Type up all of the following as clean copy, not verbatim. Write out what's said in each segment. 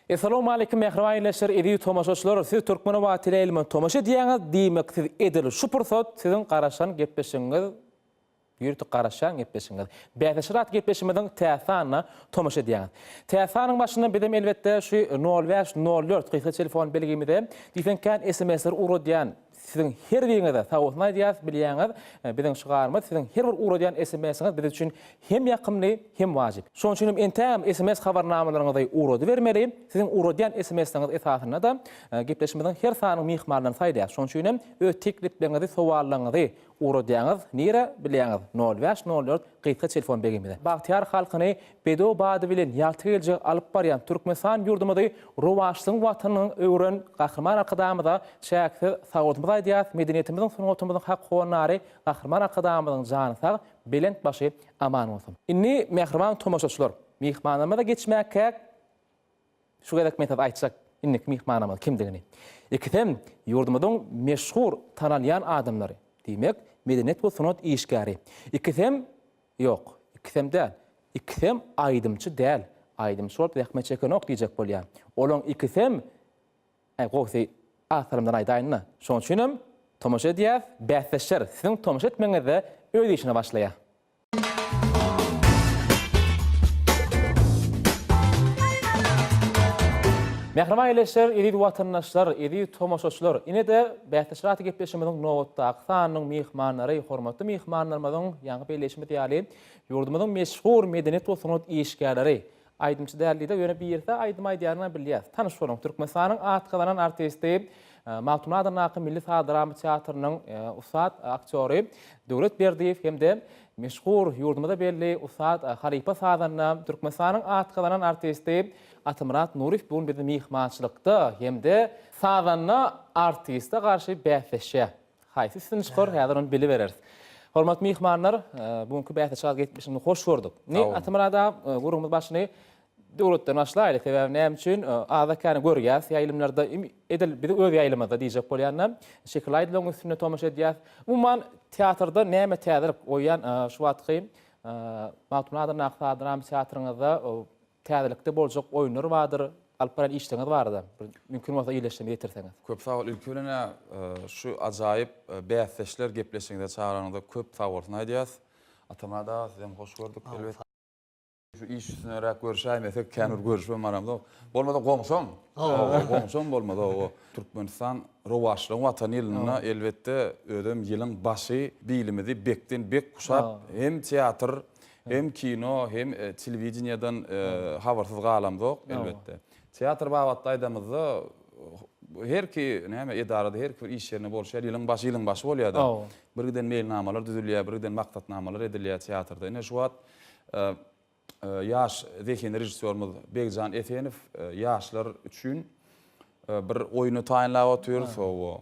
Essalawmaleýkim mähriban ildeşler, eziz tomaşaçylar! Siz Türkmenobat teleýaýlymyna tomaşa edýäňiz, diýmek siz edil şu pursat siziň garaşan gepleşigiňiz Ýörite garaşýan gepleşigiňiz. Bäsleşik atly gepleşigimiziň täze sanyna tomaşa edýäňiz. Täze sanyň başynda bizem elbetde şu nol bäş, nol dört gysga telefon belgimize diýseň kän SMS-leri ugradýan siziň her biriňize sag bolsun aýdýarys. Bilýäňiz, biziň şygarymyz siziň her bir ugradýan SMS-iňiz biz üçin hem ýakymly, hem wajyp. Şonuň üçin hem entägem SMS habarnamalaryňyzy ugradybermeli. Siziň ugradýan SMS-leriňiz esasynda-da gepleşigimiziň her sanynyň myhmanlaryny saýlaýarys. Şonuň üçin hem öz teklipleriňizi, sowallaryňyzy Ugradýaňyz nirä bilýäňiz nol bäş nol dört gysga telefon belgimize. Bagtyýar halkyny bedew bady bilen ýagty geljege alyp barýan Türkmenistan ýurdumyzy rowaçlygyň watanyna öwüren Gahryman Arkadagymyza çäksiz sagbolsunymyzy aýdýas medeniýetimiziň sungatymyzyň hak howandary Gahryman Arkadagymyzyň jany sag belent başy aman bolsun. Indi mähriban tomaşaçylar myhmanlarymyza geçmäkäk Şu gezek men size aýtjak indiki myhmanymyz kimdigini. Ikisem ýurdumyzyň meşhur, tanalýan adamlary. Diýmek, medeniýet we sungat işgäri. Ikisem, ýok, ikisem däl. Ikisem aýdymçy däl. Aýdymçy bolup zähmet çekenok diýjek bolýan. Olaň ikisem, äý, gowusy, az salymdan aýdaýyn-da. Şonuň üçinem tomaşa edýäs, bäsdeşler siziň tomaşa etmegiňizde öz işine başlaýar. Mähriban ildeşler, eziz watandaşlar, eziz tomaşaçylar, ine-de Bäsdeşler atly gepleşigimiziň nobatdaky sanynyň myhmanlary, hormatly myhmanlarymyzyň ýaňky belleýşimiz ýaly, ýurdumyzyň meşhur medeniýet we sungat işgärleri, Aýdymçy däl diýdi, ýöne birisi aýdym aýdýanyna bilýäs. Tanyş boluň, Türkmenistanyň at gazanan artisti, Magtymguly adyndaky Milli saz-drama teatrynyň ussat aktýory Döwlet Berdiýew hem-de meşhur, ýurdumyza belli ussat halypa sazanda, Türkmenistanyň at gazanan artisti Atamyrat Nuryýew bu gün bizde myhmançylykda hem-de sazanda artiste garşy bäsleşýär. Haýsy üstün çykar, häzir ony bilibereris. Hormatly myhmanlar, bu günki bäsleşik az gepleşigini hoş gördük. Indi Atamyrat aga, gürrüňimiz başyny döwletden başlaýly. Sebäbi näme üçin azda-kän görýäs ýaýlymlarda, edil biziň öz ýaýlymyzda diýjek bolýan-da, şekilli aýdymlaryň üstünde tomaşa edýäs. Umuman, teatrda näme täzelik goýýan şu wagtky Magtymguly adyndaky saz drama teatryňyzda Täzelikde boljak oýunlar bardyr, alyp barýan işleriňiz barada bir mümkin bolsa ýerleşdirme ýetirseňiz. Köp sag bol. Ilki bilen-ä şu ajaýyp bäsdeşler gepleşigiňize çagyranyňyza köp sag bolsun aýdýas. Atamyrat aga sizem hoş gördük elbetde. Şu iş üstünderäk görüşäýmesek kän bir görüşibem baramzok. Bolmasa goňşam. Hawa goňşam bolmasa hawa. Türkmenistan rowaçlygyň watany ýylynda elbetde özem ýylyň başy bilimizi bekden bek guşap hem teatr Hem kino, hem telewideniýeden habarsyz galamzok, elbetde. Teatr babatda aýdamyzda, herki näme edarada, herki bir iş ýerinde bolşy ýaly, ýylyň başy ýylyň başy bolýar-da. Birgiden meýilnamalar düzülýär, birgiden maksatnamalar edilýär teatrda. Ine, şu wagt ýaş zehinli režissýorymyz Begjan Esenow ýaşlar üçin Bir oýny taýynlap otyrys, hawa.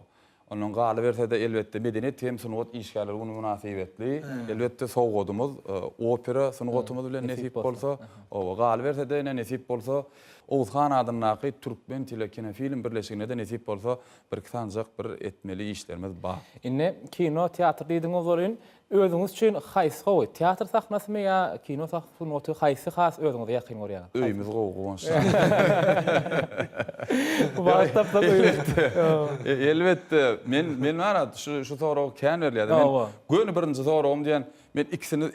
Ondan galyberse-de, elbetde, Medeniýet hem sungat işgärleri güni mynasybetli, elbetde, sowgadymyz opera sungatymyz bilen nesip bolsa, hawa, galyberse-de, ine, nesip bolsa, Oguzhan adyndaky Türkmen telekinofilm birleşigine-de nesip bolsa, birki sanjak bir etmeli işlerimiz bar. Indi kino, teatr diýdiňiz welin, Özüňiz üçin haýsy gowy, teatr sahnasymy ýa kino sungaty haýsy has özüňize ýakyn görýäňiz? Öýümiz gowy Guwanç jan. Wagt tapsak öýümiz. Elbetde, men men bara şu şu sorag kän berilýär. Men göni birinji soragym diýen, men ikisini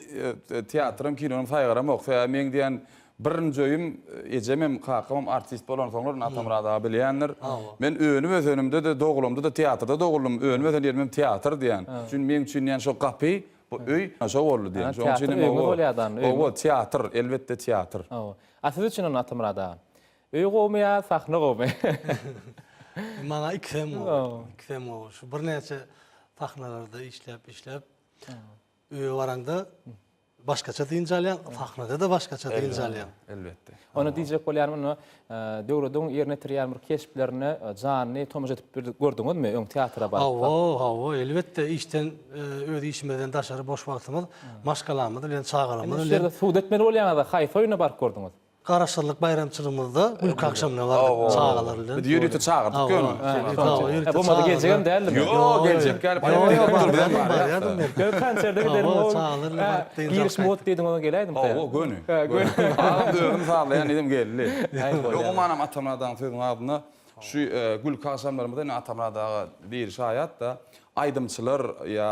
teatram kinonam saýgaramok. Sebäbi meň diýen Birinji öýüm, ejemem, kakamam artist bolansoňlar, indi Atamyrat aga bilýändir. Men önüp ösenimde-de, dogulamda-da teatrda doguldym, önüp ösen ýerimem teatr diýýän. Üçin meň üçin diýýän şo gapy, bu öý şo boldy diýýän. Şonuň üçin hem hawa, teatr, elbetde teatr. Hawa. A siz üçin onda Atamyrat aga? Öý gowumy ýa sahna gowumy? Maňa ikisem gowy. Ikisem gowy. Şu birnäçe sahnalarda işläp, işläp, öýe baraňda Başgaça dynç alýaň, sahnada-da başgaça dynç alýaň. Elbetde. Onda diýjek bolýanym indi Döwlediň ýerine ýetirýän bir keşplerine janly tomaşa edip gördüňizmi öň teatra baryp? Hawa, hawa, elbetde işden öz işimizden daşary boş wagtymyz maşgalamyz bilen, çagalarymyz bilen. Indi şu ýerde subut etmeli bolýaňyz-a, haýsy oýuna baryp gördüňiz? Garaşsyzlyk baýramçylygymyzda gülki agşamyna bardyk çagalar bilen. Biz ýörite çagyrdyk ýöne. Ýörite Bolmady geljegem däldi. Ýok, geljek gelip. Ýok, ýok, barýardym, barýardym men. Ýok, konserde gidelim. Hawa, çagalar bilen baryp dynç Giriş mugt diýdiň, oňa geläýdim. Hawa, göni. Agam özüm sazlaýan diýdim, geldi. Ýok, umumanam Atamyrat agaň sözüniň agzynda şu gülki agşamlarymyzda indi Atamyrat aga diri şaýat-da, aýdymçylar ýa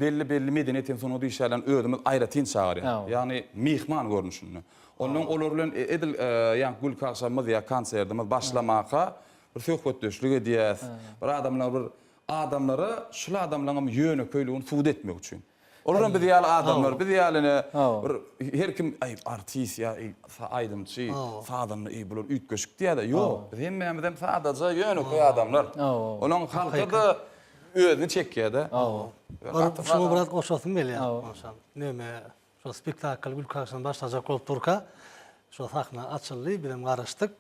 belli-belli medeniýet hem sungat işgärlerini özümiz aýratyn çagyrýarys. Ýagny myhman görnüşinde. Ondan olar bilen edil ýaňky gülki agşamymyz ýa konsertimiz başlamaka bir söhbetdeşlik edýäs. Bir adamlar bir adamlara şul adamlaryňam ýönekeýligini subut etmek üçin. Olar hem biz ýaly adamlar, biz ýaly ine bir her kim aý artist ýa aýdymçy, sazanda eý bular üýtgeşik diýýär-de. Ýok, biz hemmämizem sadaja ýönekeý adamlar. Olaň halka-da özüni çekýär-de. Bir şuňa biraz goşasym gelýär. Neme Şol spektakl gülki agşam başlajak bolup durka, şol sahna açyldy, bizem garaşdyk.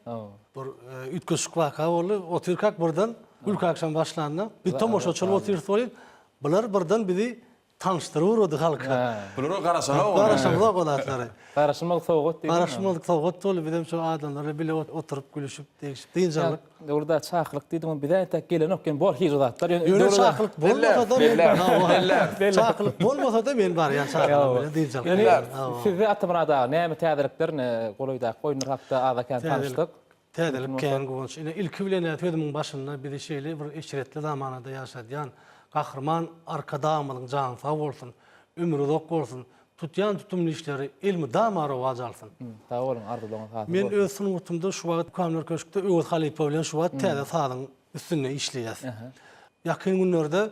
Bir üýtgeşik waka boldy. Otyrkak birden gülki agşam başlanda, biz tomaşaçy bolup otyrys welin, bular birden bizi tanyşdyryp ugrady halka. Bulara garaşanok. Garaşamzok o zatlary. Garaşylmadyk sowgat diýdim. Garaşylmadyk sowgat boldy. Bizem şo adamlar bilen bile oturyp, gülüşip, degişip, dynç aldyk. Dogruda çakylyk diýdiň, bize entek gelenok, ýöne bor hiç zatlar. Ýöne çakylyk bolmasa-da men çakylyk bolmasa-da men barýan çagalar bilen dynç alyp. Ýöne sizde Atamyrat aga näme täzelikler, ne golaýdaky oýunlar hakda azda-kän tanyşdyk. Täzelik kän Guwanç. Ine ilki bilen sözümiň başynda bizi şeýle bir eşretli zamanada ýaşadýan Gahryman Arkadagymyzyň jany sag bolsun, ömri uzak bolsun, Tutýan tutumly işleri elmydama rowaç alsyn. Sag boluň arzuwlaryňyz hasyl bolsun. Men öz sungatymda şu wagt Mukamlar köşkde Öwez halypa bilen şu wagt täze sazyň üstünde işleýäs. Ýakyn günlerde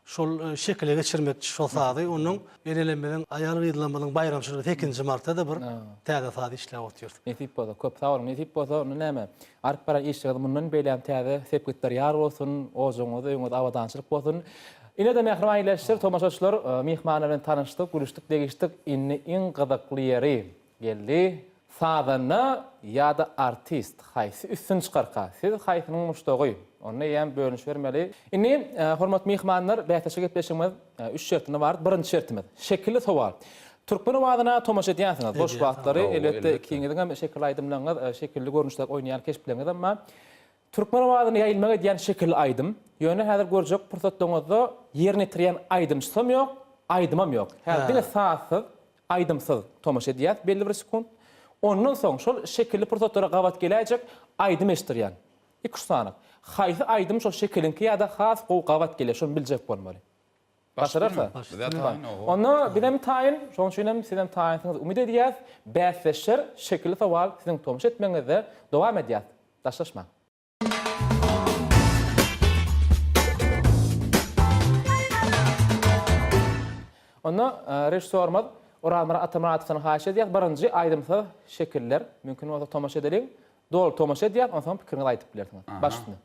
şol şekile geçirmekçi şol sazy. Onnoň enelerimiziň, aýal-gyzlarymyzyň baýramçylygy sekizinji martda-da bir täze saz işläp otyrys. Nesip bolsa, köp sag boluň. Nesip bolsa, onda näme, alyp baran işleriňiz mundan beýlägem täze sepgitler ýar bolsun, ojagyňyz, öýüňiz abadançylyk bolsun. Ine-de mähriban ildeşler, tomaşaçylar, myhmanlar bilen tanyşdyk, gülüşdik, degişdik. Indi iň gyzykly ýeri geldi. Sazanda ýa-da artist haýsy üstün çykarka? Siz haýsynyň muşdagy? Onda eýýäm bölünişibermeli. Indi, hormatly myhmanlar, bäsleşik gepleşigimiz üç şertinde bar. Birinji şertimiz, şekilli sowal. Türkmen owazyna tomaşa edýänsiňiz boş wagtlary. Elbetde, ikiňiziň hem şekilli aýdymlaryňyz, şekilli görnüşde oýnaýan keşpleriňiz hem bar. Türkmen owazyny ýaýylmak edýän şekilli aýdym. Ýöne häzir görjek pursatlaryňyzda ýerine ýetirýän aýdymçysam ýok, aýdymam ýok. Häzir diňe sazsyz, aýdymsyz tomaşa edýäs belli bir sekunt. Ondan soň şol şekilli pursatlara gabat geläýjek aýdym eşitdirýän. Iki-üç sany. Haýsy aýdym şol şekiliňki ýa-da has gowy gabat gelýär, şony biljek bolmaly. Başararsa. Bizä taýyn owo. Onda bizem taýyn, şonuň üçin hem sizem taýynsyňyz umyt edýäs. Bäsdeşler şekilli sowal siziň tomaşa etmegiňizde dowam edýäs. Daşlaşmaň. Onda režissýorymyz Orazmyrat Atamyratowdan haýyş edýäs, birinji aýdymsaz şekiller, mümkin bolsa tomaşa edeliň. Doly tomaşa edýäs, onsoň pikiriňizi aýdyp bilersiňiz. Baş üstüne.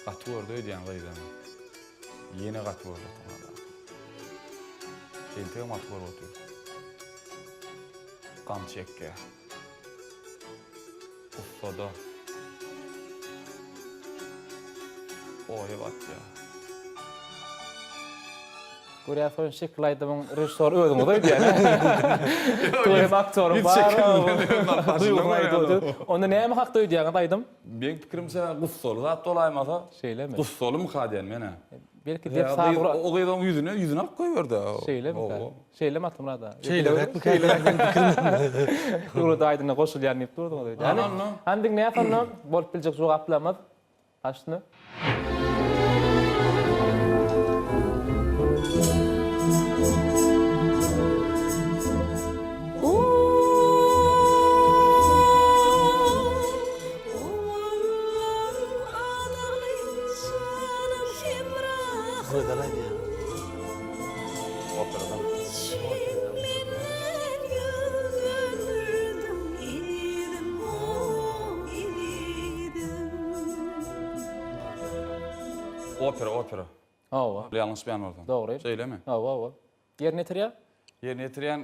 Gaty gördi öýdýän gyzam. Ýene gaty gördi Atamyrat aga. Entegem gaty görüp otyr. Gam çekýär. Ussada. Oýa batýar. Görýäs oýun şekil aýdymyň režissýory özüňiz öýdýän. Toý hem aktýoryň bar. Duýgusyny aýdyp otyr. Onda näme hakda öýdýäňiz aýdym? Meň pikirimçe gussaly zat bolaýmasa. Şeýlemi? Gussalymyka diýen men-ä. Belki dep saz O gyz oň ýüzüne ýüzüni alyp goýberdi. Şeýlemi? Şeýlemi Atamyrat aga? Şeýleräkmi käbir pikirim. Döwlet aýdyna goşulýan diýip durduňyz öýdýän. Hany diňleýäs onda bolup biljek jogaplarymyz. Aşny. Gözel aýdýar. Operadan. Opera, opera. Hawa. Ýalňyşmaýan bolsam. Dogry. Şeýlemi? Hawa, hawa. Ýerine ýetirýär? Ýerine ýetirýän.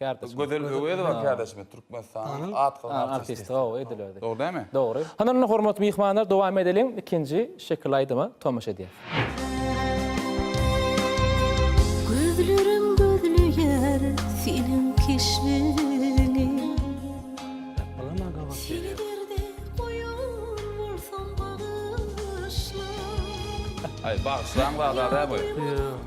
Kärdeşimiz. Gözel Öwezowa kärdeşimiz Türkmenistanyň at gazanan artisti. Artisti, hawa, edil özi. Dogry dälmi? Dogry. Hany onda hormatly myhmanlar dowam edeliň. Ikinji şekilli aýdyma tomaşa edýäs. Gözlerim gözleýär seniň keşbiňi. Bolama gabat Seni gelýär. derde goýan bolsam bagyşla. Aý, bagyşlaň zada däl bu. Ýok.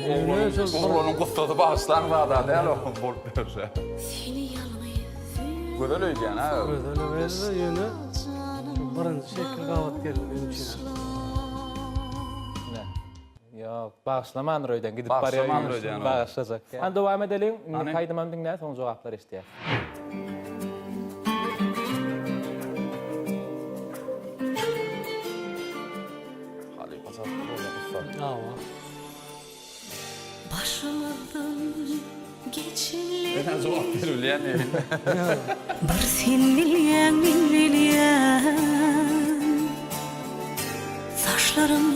Oglanyň, oglanyň gussasy bagyşlaň zada däl o bolup ýörşe. Seni ýalňyz söýen Gözel öýdýän ha. Gözel Öwezowa ýöne şu birinji şekil gabat geldi meň üçin. Ne? Ýok, bagyşlamandyr öýden gidip barýar. Bagyşlamandyr öýdýän. Bagyşlajak. Hany dowam edeliň. Indi Hany? aýdymam diňläs, soň jogaplary eşidýäs. Halypa çaşdy bolýar ussat. Hawa. Başymyzdan geçenleri. Men jogap berip bilýän. Bir sen bilýäň, men bilýän. Saçlarym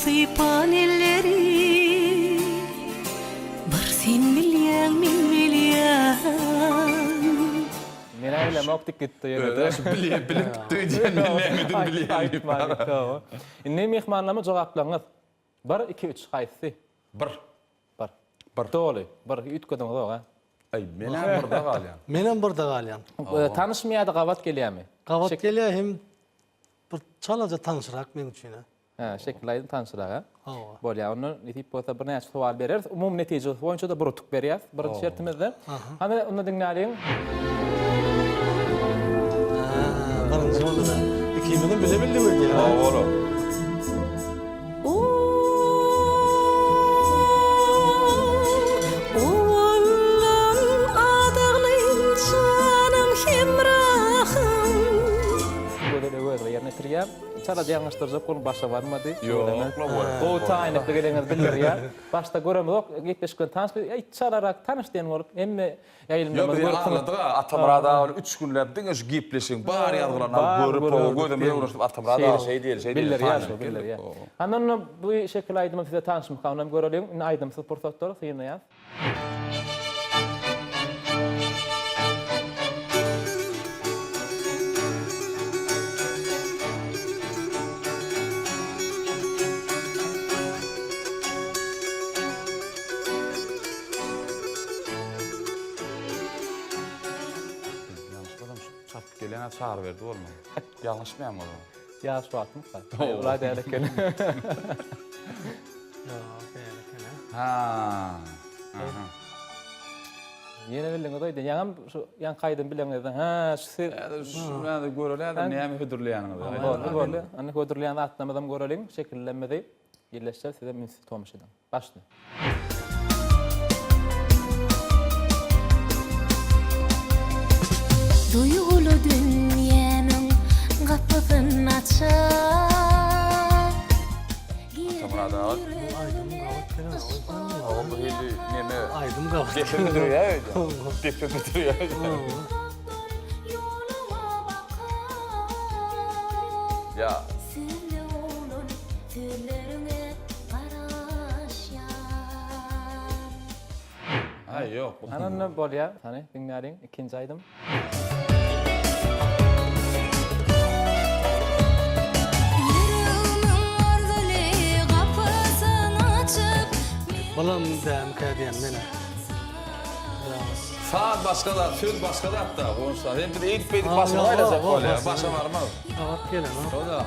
sypan elleri. Bir sen bilýäň, men bilýän. Men-ä bilemok dik gitdi ýöne-de. Özä şu bilýän bilip gitdi öýdýän men nämeden bilýän diýip. Aýtman gitdi hawa. Indi myhmanlaryma jogaplaryňyz. Bir, iki, üç haýsysy? Bir. Bir. Bir. Doly. Bir üýtgediňizok a? Aý men-ä birde galýan. Menem birde galýan. Tanyşmy ýa-da gabat gelýämi? Gabat gelýär hem bir çalaja tanyşrak meň üçin-ä. Hä, şekil aýdyň tanyşrak a? Hawa. Bolýar. Onda nesip bolsa birnäçe sowal bereris. Umumy netijesi boýunça-da bir utuk berýäs birinji şertimizde. Hany onda diňläliň. Hä, birinji boldy-da. Ikimizem bile bildik öýdýän. Hawa olam. Owadan adaglym janym hemrahym. Gözel Öwezowa ýerine ýetirýär. Çalaja ýalňyşdyrjak bolup başa barmady. Ýok-la bol. Gowy taýynlykly gelenňizi bildirýär. Başda göremzok, gepleşikden tanyş, eý çalarak tanyş diýen bolup, hemme Ýok, ýaýlymlarymyzy biz görüp aňladyk-a, Atamyrat aga bilen üç günläp diňe şu gepleşigiň bar ýazgylaryny alyp görüp, hawa, gözümize öwrenişip, Atamyrat aga şeý diýeli, şeý diýeli, Bildirýär şo, taýynlanyp geldik. bildirýär. Hany onda bu şekil aýdymym size tanyşmyka, onam göreliň. Indi aýdymsyz pursatlar synlaýas. Ýalňyşmasam şu çapyp gelýän-ä Çaryberdi bolmaly. Ýalňyşmaýan bolmaly. Ýaş wagtymyz-da. Ol-a däl eken. Ýok, däl eken-ä. Ha. Aha. Ýene bildiňiz öýdýän. Ýaňam şu ýaňky aýdym bileňizde, hä, şu siz. Häzir şu häzir göreli häzir näme hödürleýäniňizi. Boldy, boldy. Indi hödürleýän zatlarymyzam göreliň, şekillerimizi ýerleşdirip sizem ünsli tomaşa ediň. Başla. Duýguly dünýäniň gapysyn açar. Atamyrat aga. Bu aýdym gabat gelenok. Hawa bu hili neme? Aýdym gabat. Depe müdürýär öýdýän. Depe müdürýär öýdýän. Ýa. Sözle oglan sözleriňe garaşýan. Aý ýok. Hany onda bolýar. Hany diňläliň ikinji aýdym. Ýüregimiň arzyly gapysyn açyp. Bulam dämkä diýen menä. Saz başga zat, söz başga zat-da, goňşular. Hem biz eýdip-beýdip başymyzy aýlajak bolýar, başa barmaz. Gabat gelenok. Şo-da.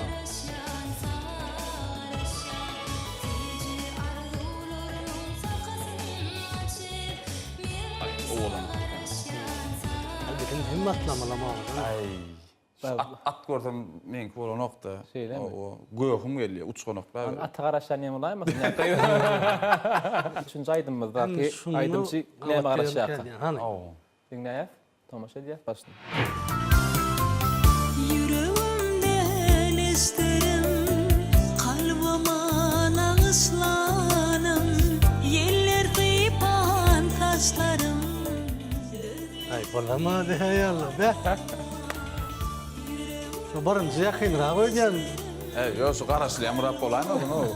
Aý, owadan. Biziň hemme atlamalam owadan. Aý. At, at görsem meňki bolanok-da. Şeýlemi? Hawa, göhüm gelýär, uçganoklar. Ata garaşýan ýeň bolaýmasyn? Üçünji aýdymymyzdaky aýdymçy näme garaşýarka? Hany. Hawa. Diňleýäs, tomaşa edýäs, başla. Ýüregimde neşterim, kalbyma nagyşlanym, Ýeller sypan saçlarym. Aý bolamady haýally be. Şu birinji ýakynrak öýdýän. Äý, ýok, şu garaşylýan Myrat bolaýmasyn-ow.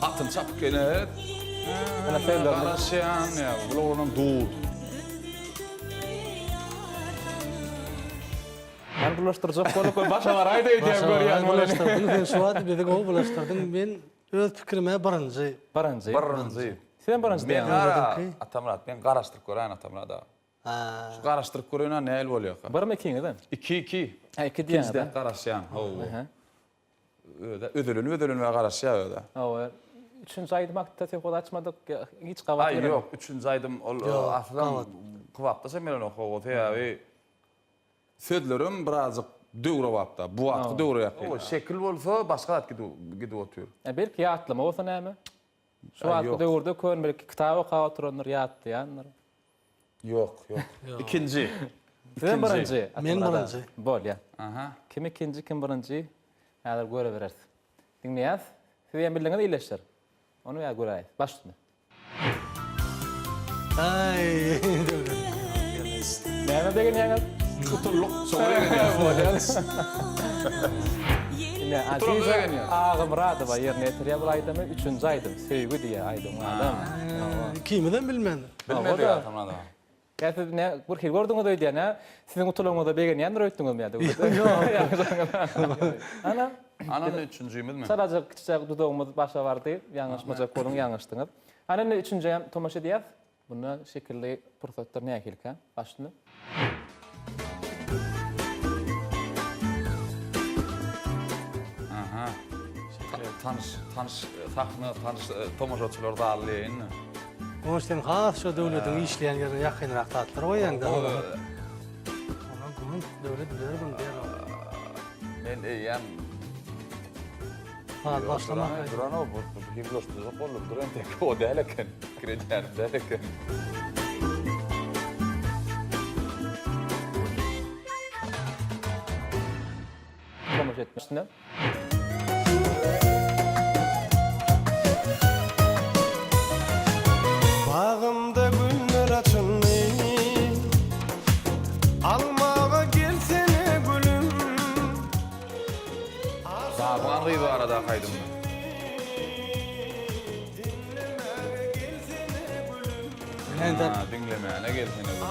Atyny çapyp gelen. Ene sözlerini. Garaşýan ýa, bul oglanam dur. Men bulaşdyrjak bolup başa baraýdy öýdýän görýän Başa bulaşdyrdyň sen şu wagt bizi gowy bulaşdyrdyň. Men öz pikirime birinji. Birinji. Birinji. Sizem birinji Men diýýäňiz. gara Atamyrat, men garaşdyryp göräýin Atamyrat aga. Ha. Şu garaşdyryp göräýin nähili bolýarka. Birmi ikiňizem? Iki iki. Ha iki diýýäňiz. Ikinjiden garaşýan. Hawa. Öde özelenip özelenip garaşýar öde. Hawa. Üçünji aýdym hakda söhbet açmadyk. Hiç gabat Aý ýok, üçünji aýdym ol asylam kybapdaş hem gelenok hawa. Sebäbi sözlerim birazjyk döwrebapda, bu wagtky döwre ýakyn. Hawa, şekil bolsa başga zat gidip otyr. Belki ýatlama bolsa näme? Şu wagtky döwürde kön belki kitap okap oturandyr, ýatlaýandyr. Ýok, ýok. Ikinji. Sizem birinji. Men birinji. Bolýa. Aha. Kim ikinji, kim birinji? Häzir görebereris. Diňleýäs. Siz hem bildiňiz ildeşler. Ony ýa göräýs. Baş üstüne. Aý, Döwlet. Näme begenýäňiz? Utuldyk. Şoňa begenýäs. Bolýa. Ine, Utulanymyza Aziza begenýäs. Agamyradowa ýerine ýetirýär bu aýdymy. Üçünji aýdym, Söýgi diýýär aýdymyň adam. Ikimizem bilmän. Bilmedik Atamyrat aga. Ýa siz ne bir hili gördüňiz öýdýän, hä? Siziň utulanyňyza begenýändir öýtdüňizmi ýa Döwlet? Ýok. Ana. Ana indi üçünjimizmi? Çalaja kiçijek dudagymyz başa bardy. Ýalňyşmajak boluň, ýalňyşdyňyz. Ana indi üçünjä hem tomaşa edýäs. Bunda şekilli pursatlar nähilikä? Baş üstüne. Aha. Tanyş, tanyş sahna, tanyş tomaşaçylar zaly diýeýinmi? Goş sen has şo döwletiň işleýän ýerine ýakynrak zatlar goýýaňda. Ona gürrüň döwlet biler bunu diýer. Men eýýäm Saz başlamak. Duran o bu bir bulaşdyrjak boldum. Duran tek o däl eken. Pikir edýänim däl eken. Tomaşa etmişdim. Bagymda güller açyldy Almaga gelsene gülüm Daban gyz baradaky aýdymmy? Ha, diňlemäne gelsene gülüm.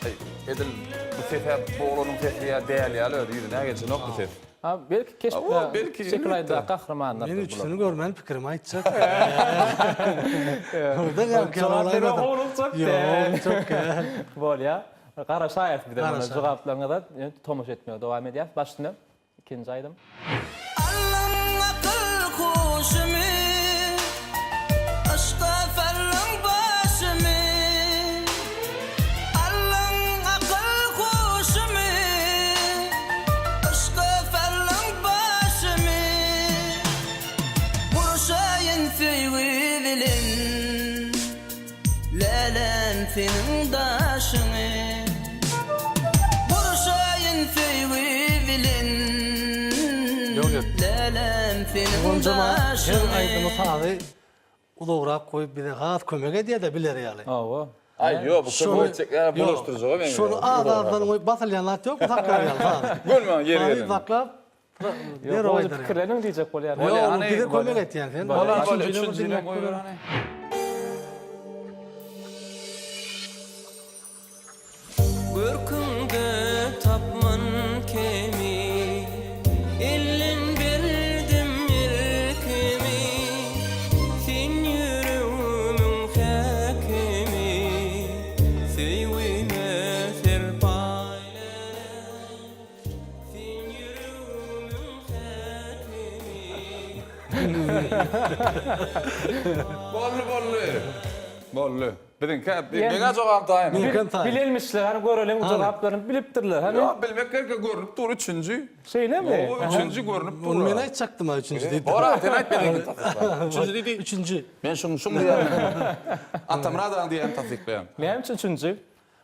Eý, edil bu ses-ä bu oglanyň sesi ýa däl ýaly özi ýüzüne gelşenok bu ses. Ha, belki keşp, Hawa, belki, şekil elbetde. aýda gahrymanlardyr Men bular. üçüsini görmän pikirimi aýtjak. Oradan ýa Jogap bermek howlukjak däl. Ýok, çok gel. Bolýa. Garaşaýas biz hem Garaşaýas. jogaplaryňyza. Tomaşa etmegi dowam edýäs. Baş üstüne. Ikinji aýdym. Aldyň akyl huşumy, Yşka saldyň başymy. Aldyň akyl huşumy, Yşka saldyň başymy. Gurşaýyn söýgi bilen. Läläm seniň daşyňy Gurşaýyn söýgi bilen Döwlet. Läläm seniň Gonjama her daşyňy aýdymy sazy uzagrak goýup bize has kömek edýär-de biler ýaly. Hawa. Aý ýok bu kömek etjek ýa bulaşdyrjaga meňzeýär. Şony az-azdan goýup basylýan zat ýok saklar ýaly sazy. Görmäň ýeri Sazy gelende. saklap Ýok, gowy pikirleniň diýjek bolýar. Ýok, ol bize kömek etýän sen. Bolar, bolýar, üçünjini goýber hany. Görküňde tapman kemi, Elden berdim erkimi. Sen ýüregimiň häkimi, Söýgüme serpaý Sen ýüregimiň häkimi. Boldy, boldy. Boldy. Biziňkä, meňä jogap taýyn. Meňkem taýyn. Bilenmişler, hany göreliň jogaplaryny bilipdirler. Hany? Ýok, bilmek gerek, görnüp dur üçünji. Şeýlemi? Hawa, üçünji görnüp dur. Ony men aýtjakdym-a üçünji diýip. Bor-a, sen aýt, meniňkini tassyklaýan. Üçünji diýdi. Üçünji. Men şuň, şuň diýýän. Atamyrat agaň diýýänini tassyklaýan. Näme üçin üçünji?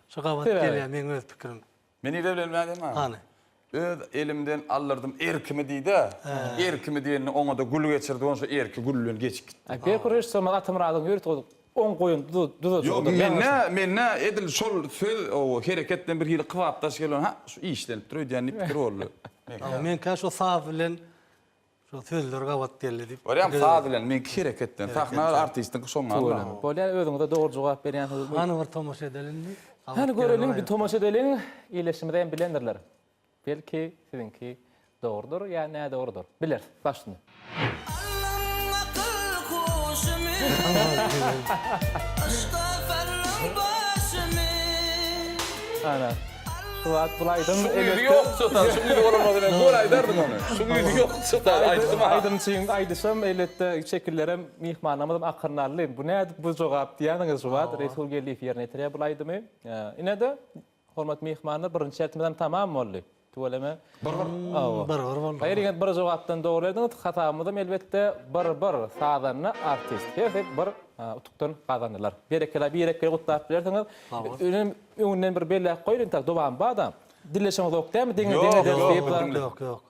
Şu gabat Sebäbi? gelýär meň öz pikirim. Men nirde bilen nädem ha? Hany. Öz elimden aldyrdym erkimi diýdä. Erkimi diýende oňada gül geçirdi, onşa erki gül bilen geçip gitdi. Aý berk režissýorymyz Atamyradyň ýörite goýup oň goýun duzajygydyr. Ýok, mende, mende edil şol söz o hereket bilen bir hili kybapdaş gelen, ha, şu işlenipdir öýdýän diýip pikir boldy. Meňkä şo saz bilen. Şol sözler gabat geldi diýip. Görýäňmi saz bilen meňki hereketden. Sahna artistiňki şoňňa. Bolýar özüňize dogry jogap berýänsiňiz. Hany bir tomaşa edeli indi. Hany göreliň bir tomaşa edeliň. Ildeşimiz hem bilendirler. Belki siziňki dogrudyr ýa nädogrudyr. Bileris. Başyny. Allan akyl huşumy Yşka saldyň başymy. Ana. Şu wagt bul aýdym Şuň ýüzi ýok çytar, şuň ýüzi bolamasa men gör aýdardym ony. Şuň ýüzi ýok çytar, aýtdym ha. Aýdymçyň aýdyşam elbetde şekillerem myhmanlarymyzam akyryny aldy. Bu nädip bu jogap diýýäniňiz şu wagt Resul Geldiýew ýerine ýetirýär bul aýdymy. Ine-de hormatly myhmanlar birinji şertimizem tamam boldy. Tüweleme. Bir bir. Hawa. Bir bir boldy. Haýyr ýigit bir jogapdan dogry berdiňiz. Hasabymyzam elbetde bir bir sazanda artist hersi bir utukdan gazandylar. Berekella birek-biregi gutlap bilersiňiz. Öňem öňünden bir belläp goýun entek dowam bada. Dilleşeňizok dämi deňe deňe Ýok, ders ýok, diýip. Ýok, ýok.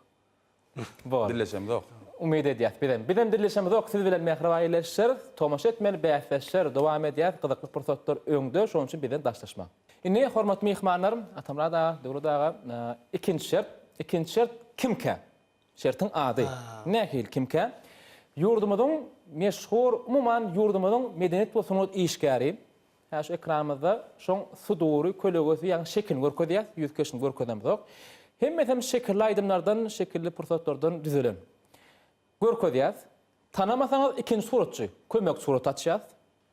Bor. Dilleşemzok. Umyt edýäs bizem. Bizem dilleşemizok siz bilen mähriban illeşeris. Tomaşa etmeli bäsdeşler dowam edýäs gyzykly pursatlar öňde şonuň üçin bizden daşlaşmaň. Indi hormatly myhmanlar Atamyrat aga, Döwlet aga ikinji şert. Ikinji şert kimkä? Şertiň ady. Nähili kimkä? Ýurdumyzyň meşhur umuman ýurdumyzyň medeniýet we sungat işgäri Hä şu ekranymyzda şoň sudury, kölegesi ýagny şekilini görkezýäs, ýüz keşbini görkezemzok. Hemmesem şekilli aýdymlardan, şekilli pursatlardan düzülen. Görkezýäs. Tanamasaňyz ikinji suratçy, kömekçi surat açýas.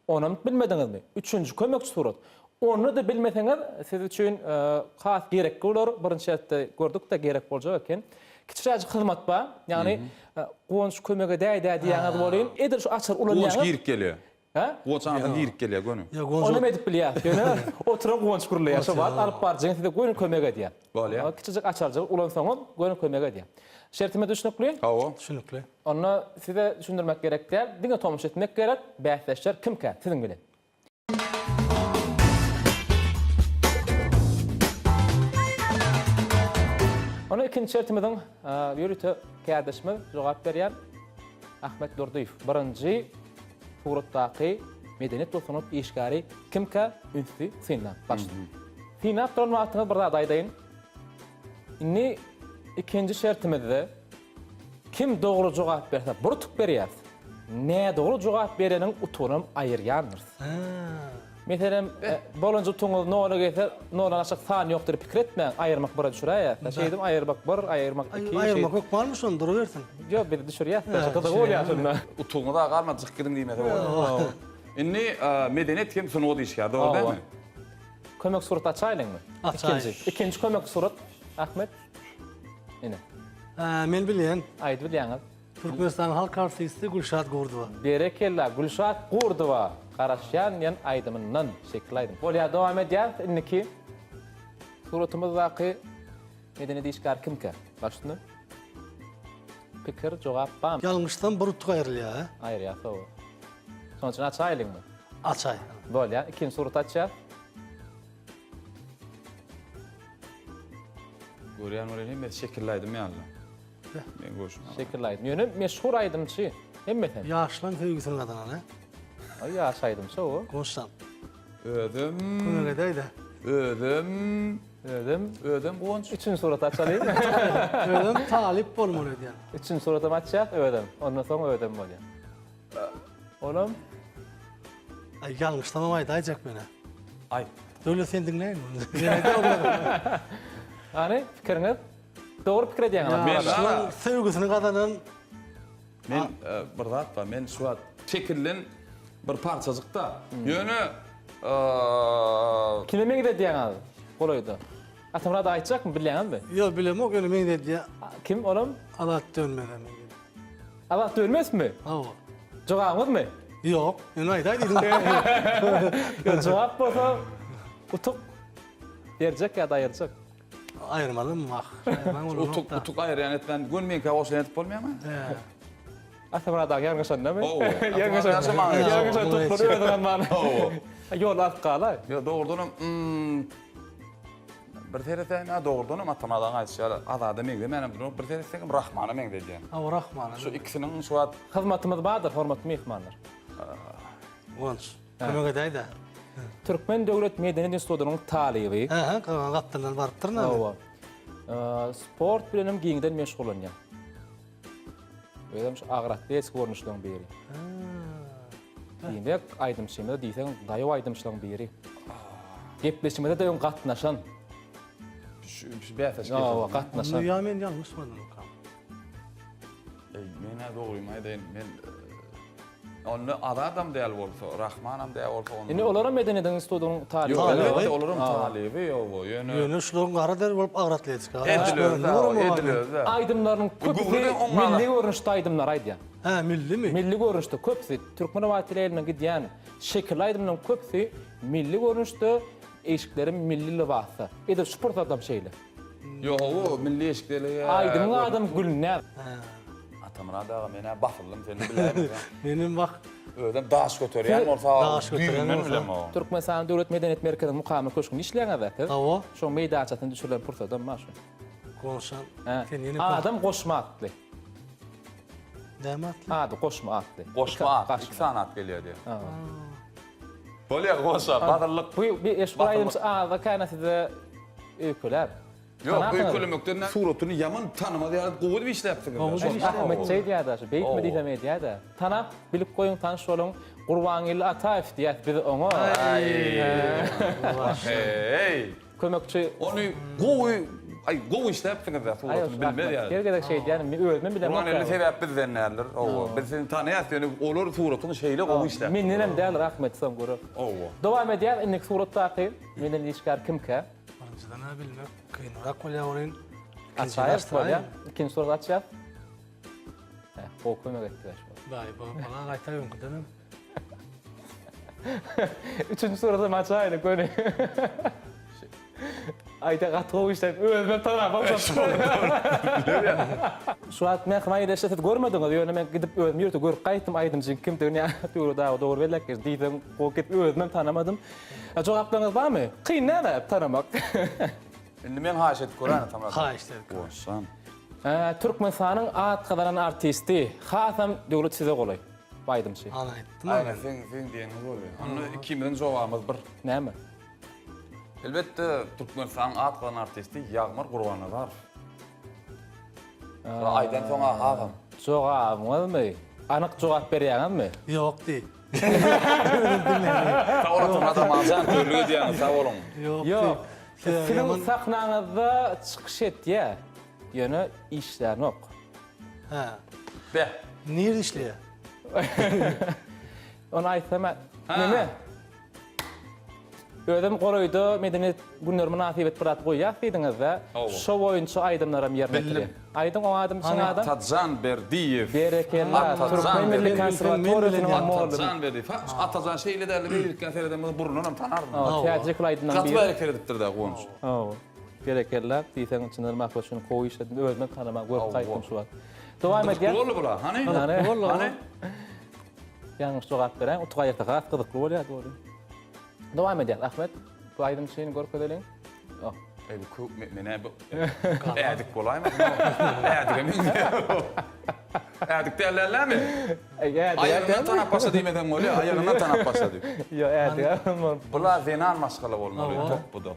Onam bilmediňizmi? Üçünji kömekçi surat. Ony-da bilmeseňiz siz üçin has gerekli bolar. Birinji şertde gördük-de gerek boljak eken. Kiçiräjik hyzmat bar. Ýagny Guwanç kömek edäý-dä diýýäňiz welin, edil şu açary ulanýaňyz. Guwanç girip gelýär. Hä? Guwanç aňyrdan girip gelýär göni. Ýa Guwanç Onam edip bilýär. Ýöne oturan Guwanç gürleýär. Şo wagt alyp baryjyň size göni kömek edýär. Bolýar. Kiçijik açarjygy ulansaňyz göni kömek edýär. Şertimiz düşnükli? Hawa. Düşnükli. Onda size düşündirmek gerek däl. Diňe tomaşa etmek gerek. Bäsdeşler kimkä siziň bilen? Onda ikinji şertimiziň ýörite kärdeşimiz jogap berýär. Ahmet Durdyýew birinji Suratdaky medeniýet we sungat işgäri kimkä ünsli synlaň. Başla. Synlap duran wagtyňyz bir zat aýdaýyn. Indi ikinji şertimizde kim dogry jogap berse bir utuk berýäris. Nädogry jogap bereniň utugynam aýyrýandyrys. Meselem, bolanja utugyňyz nola gelse, noldan aşak san ýok diýip pikir etmäň, aýyrmak bire düşüräýýäs. Şeýdip aýyrmak bir, aýyrmak iki. Aýyrmak hökmanmy şony durubersin. Ýok, biz düşürýäs-de, şu gyzygy bolýar şunda. Utugyňyz-a galmady, çykyp gidiň diýmese bolýar. Indi medeniýet hem sungat işgäri, dogry dälmi? Kömek surat açaýlyňmy? Açaý. Ikinji, ikinji kömek surat, Ahmet. Ine. Men bilýän. Aýdyp bilýäňiz. Türkmenistanyň halk artisti Gülşat Gurdowa. Berekella Gülşat Gurdowa Garaşýan diýen aýdymyndan şekil aýdym. Bolýar dowam edýäris indiki suratymyzdaky medeniýet işgäri kimkä? Baş üstüne. Pikir jogap barmy? Ýalňyşsam bir utuk aýrylýar hä? Aýyrýas hawa. Şonuň üçin açaýlyňmy? Açaý. Bolýar ikinji suraty açýas. Görýän welin hemmesi şekilli aýdym ýaly. Men görşüm. Şekilli aýdym. Ýöne meşhur aýdymçy hemmesem. Ýaşlaň söýgüsini gazanan he. Aý ýaş aýdymçy o. Goşsam. Özüm. Kömek edäýdä. Özüm. Özüm. Özüm Guwanç. Üçünji suraty açalyň. Özüm talyp bolmaly öýdýän. Üçünji suratam açýas özüm. Ondan soň özüm bolýar. Olam. Aý ýalňyşsamam aýdaýjak menä. Aýt. Döwlet sen diňläýin. Hany pikiriňiz? Dogry pikir edýäňiz. Men Ýaşlaryň söýgüsini gazanan Men e, bir zat bar. Men şu wagt şekilden bir parçajyk-da. Ýöne e, Kime meňzedýäňiz golaýda? Atamyrat aýtjakmy bilýäňizmi? Ýok bilemok ýöne meňzedýär. Kim olam? Azat Dönmeze meňzedýär. Azat Dönmezmi? Hawa. Jogabyňyzmy? Ýok, ýöne aýdaý diýdim. Ýok, jogap bolsa utuk berjek ýa-da aýyrjak. Aýyrmalym wah. Utuk utuk aýyrýan etmän göni meňkä goşulan edip bolmaýarmy? Atamyrat aga ýalňyşandamy? Hawa. Ýalňyşan. Ýalňyşan tutlary özüň alman. Hawa. Ýol alyp galaý. Ýok, dogrudanam bir seretseň, ha dogrudanam Atamyrat aga aýdyşy ýaly Azada meňzemänem duranok, bir seretseňem Rahmana meňzedýän. Hawa, Rahmana. Şu ikisiniň şu wagt Hyzmatymyz bardyr, hormatly myhmanlar. Guwanç. Kömek edäý-dä. Türkmen döwlet medeniýet institutynyň talyby. Hä, gapdaldan barypdyryn. Hawa. Sport bilenem giňden meşgullanýar. Özem şu agyr atletik görnüşleriň biri. Diýmek, aýdymçymyz diýseň daýaw aýdymçylaryň biri. Gepleşigimize-de öň gatnaşan. Şu şu bäsleşik. Hawa, gatnaşan. Ýa men ýalňyşmadymkam? Eý, men-ä dogrymy aýdaýyn, men Onda Azadam däl bolsa, Rahmanam däl bolsa onda. Indi olaram Medeniýet institutynyň talyby. Ýok, elbetde olaram talyby, ýowa, ýöne. Ýöne şularyň gara der bolup agyr atletika. Edil özi, edil özi. Aýdymlarynyň köpüsi milli görnüşde aýdymlar aýdýar. Hä, millimi? Milli görnüşde köpüsi türkmen rowaýat elinden gidýän şekilli aýdymlaryň köpüsi milli görnüşde, eşikleri milli lybasda. Edil şu pursadam şeýle. Ýok, hawa, milli eşikde. Aýdymyň adam Gülnäz. Atamyrat aga men-ä basyldym sen biläýmeseň. Menem bak. Özem daş göterýän bolsa Daş göterýän düýbünden bolsa. bilemok. Türkmenistanyň Döwlet medeniýet merkeziniň Mukamlar köşgünde işleýäňiz-ä siz? Hawa. Şoň meýdançasynda düşürilen pursadam bar şu. Goşan. Hä. Sen ýene Adam goşma atly. Näme atly? Ady goşma atly. Goşma at, iki sany at gelýär diýýär. Bolýar goşa, bazarlyk. Bu bir eşbu aýdymçy azda käne size öýkelär. Ýok, öýkelemekden näme? Suratyny ýaman tanamaz ýaly gowy edip işläpsiňiz. Gowy edip işläpsiňiz. Ahmet şeýdýär-dä, şu beýtme diýsem edýär-dä. Tanap, bilip goýuň, tanyş boluň. Gurbangeldi Ataýew diýýäs biz oňa. Heý! Kömekçi. Ony gowy, aý gowy işläpsiňiz-dä, suratyny bilmez ýaly. Her gezek şeýdýän, men özümem bilemok. Gurbangeldi sebäp bizden däldir. Hawa, biz seni tanaýas, ýöne olar suratyňy şeýle gowy işläpdir. Mendenem däl, Rahmet soň görer. Hawa. Dowam edýäs, indiki suratdaky menden işgär kimkä? Birinjiden-ä bilmek kynrak bolýar welin, ikinjini Açaýyk bolýar. açsaýyn. Ikinji suraty açýas. Hä, gowy kömek etdiler şu wagt. Daýy, bu bala gaýta öňküdenem. Üçünji suratam açaýlyk göni. Aýda gaty gowy işläp, özümem tanap Şu wagt mähriban ildeşler siz görmediňiz, ýöne men gidip özüm ýörite görüp gaýtdym aýdymçyň kimdigini ýa Döwlet aga dogry belläp geçdi. Diýseň gowy gidip özümem tanamadym. Jogaplaryňyz barmy? Kyn däl-ä tanamak. Indi men haýyş edip göräýin Atamyrat. Haýyş edip gör. Goşan. Türkmenistanyň at gazanan artisti, hasam Döwlet size golaý bu aýdymçy. Ana aýtdym Aýna seň seň diýeniňiz bolýar. Onda ikimiziň jogabymyz bir. Näme? Elbetde Türkmenistanyň at gazanan artisti Ýagmyr Gurbannazarow. Şo aýdan soň-a hasam. Jogabyňyzmy? Anyk jogap berýäňizmi? Ýok diý. Sag bol Atamyrat Amanjan, körlük edýäňiz, sag boluň. Ýok. Ýok. Siziň sahnaňyzda çykyş etýär, ýöne işlänok. Hä. Beh. Nirde işleýär? Ony aýtsam, neme? Özem golaýda medeniýet günleri mynasybet bir zat goýýas diýdiňiz-dä. Şo boýunça aýdymlaram ýerine ýetirýär. Aýdyň o adymy çyn adam? Atajan Berdiýew. Berekella. Türkmen milli konserwatoriýasynyň mugallym. Atajan Berdiýew. Ha, Atajan şeýle däldi, beýlelikden sereden bolsa burnundanam tanardym. Täjik aýdymlaryň biri. Gaty bärik seredipdir-dä Guwanç. Hawa. Berekella. Diýseň çyndan mahbet şuny gowy işledim. Özümem tanaman görüp gaýtdym şu wagt. Dowam edýän. Gyzykly boldy bula. Hany? Hany? Ýalňyş jogap beräýiň, utuk aýyrsa has gyzykly bolýar dogry. Dowam edýäs Ahmet. Bu aýdymçyny görkezeliň. Oh. Eý bu kö men-ä bu ädik bolaýmasyn? Ädige meňzeýär. Ädik däl dälmi? Eý ädik. Aýagyndan tanap başla diýmeseň bolýar, aýagyndan tanap başla diý. Ýok ädik. Bula zenan maşgala bolmaly topbuda.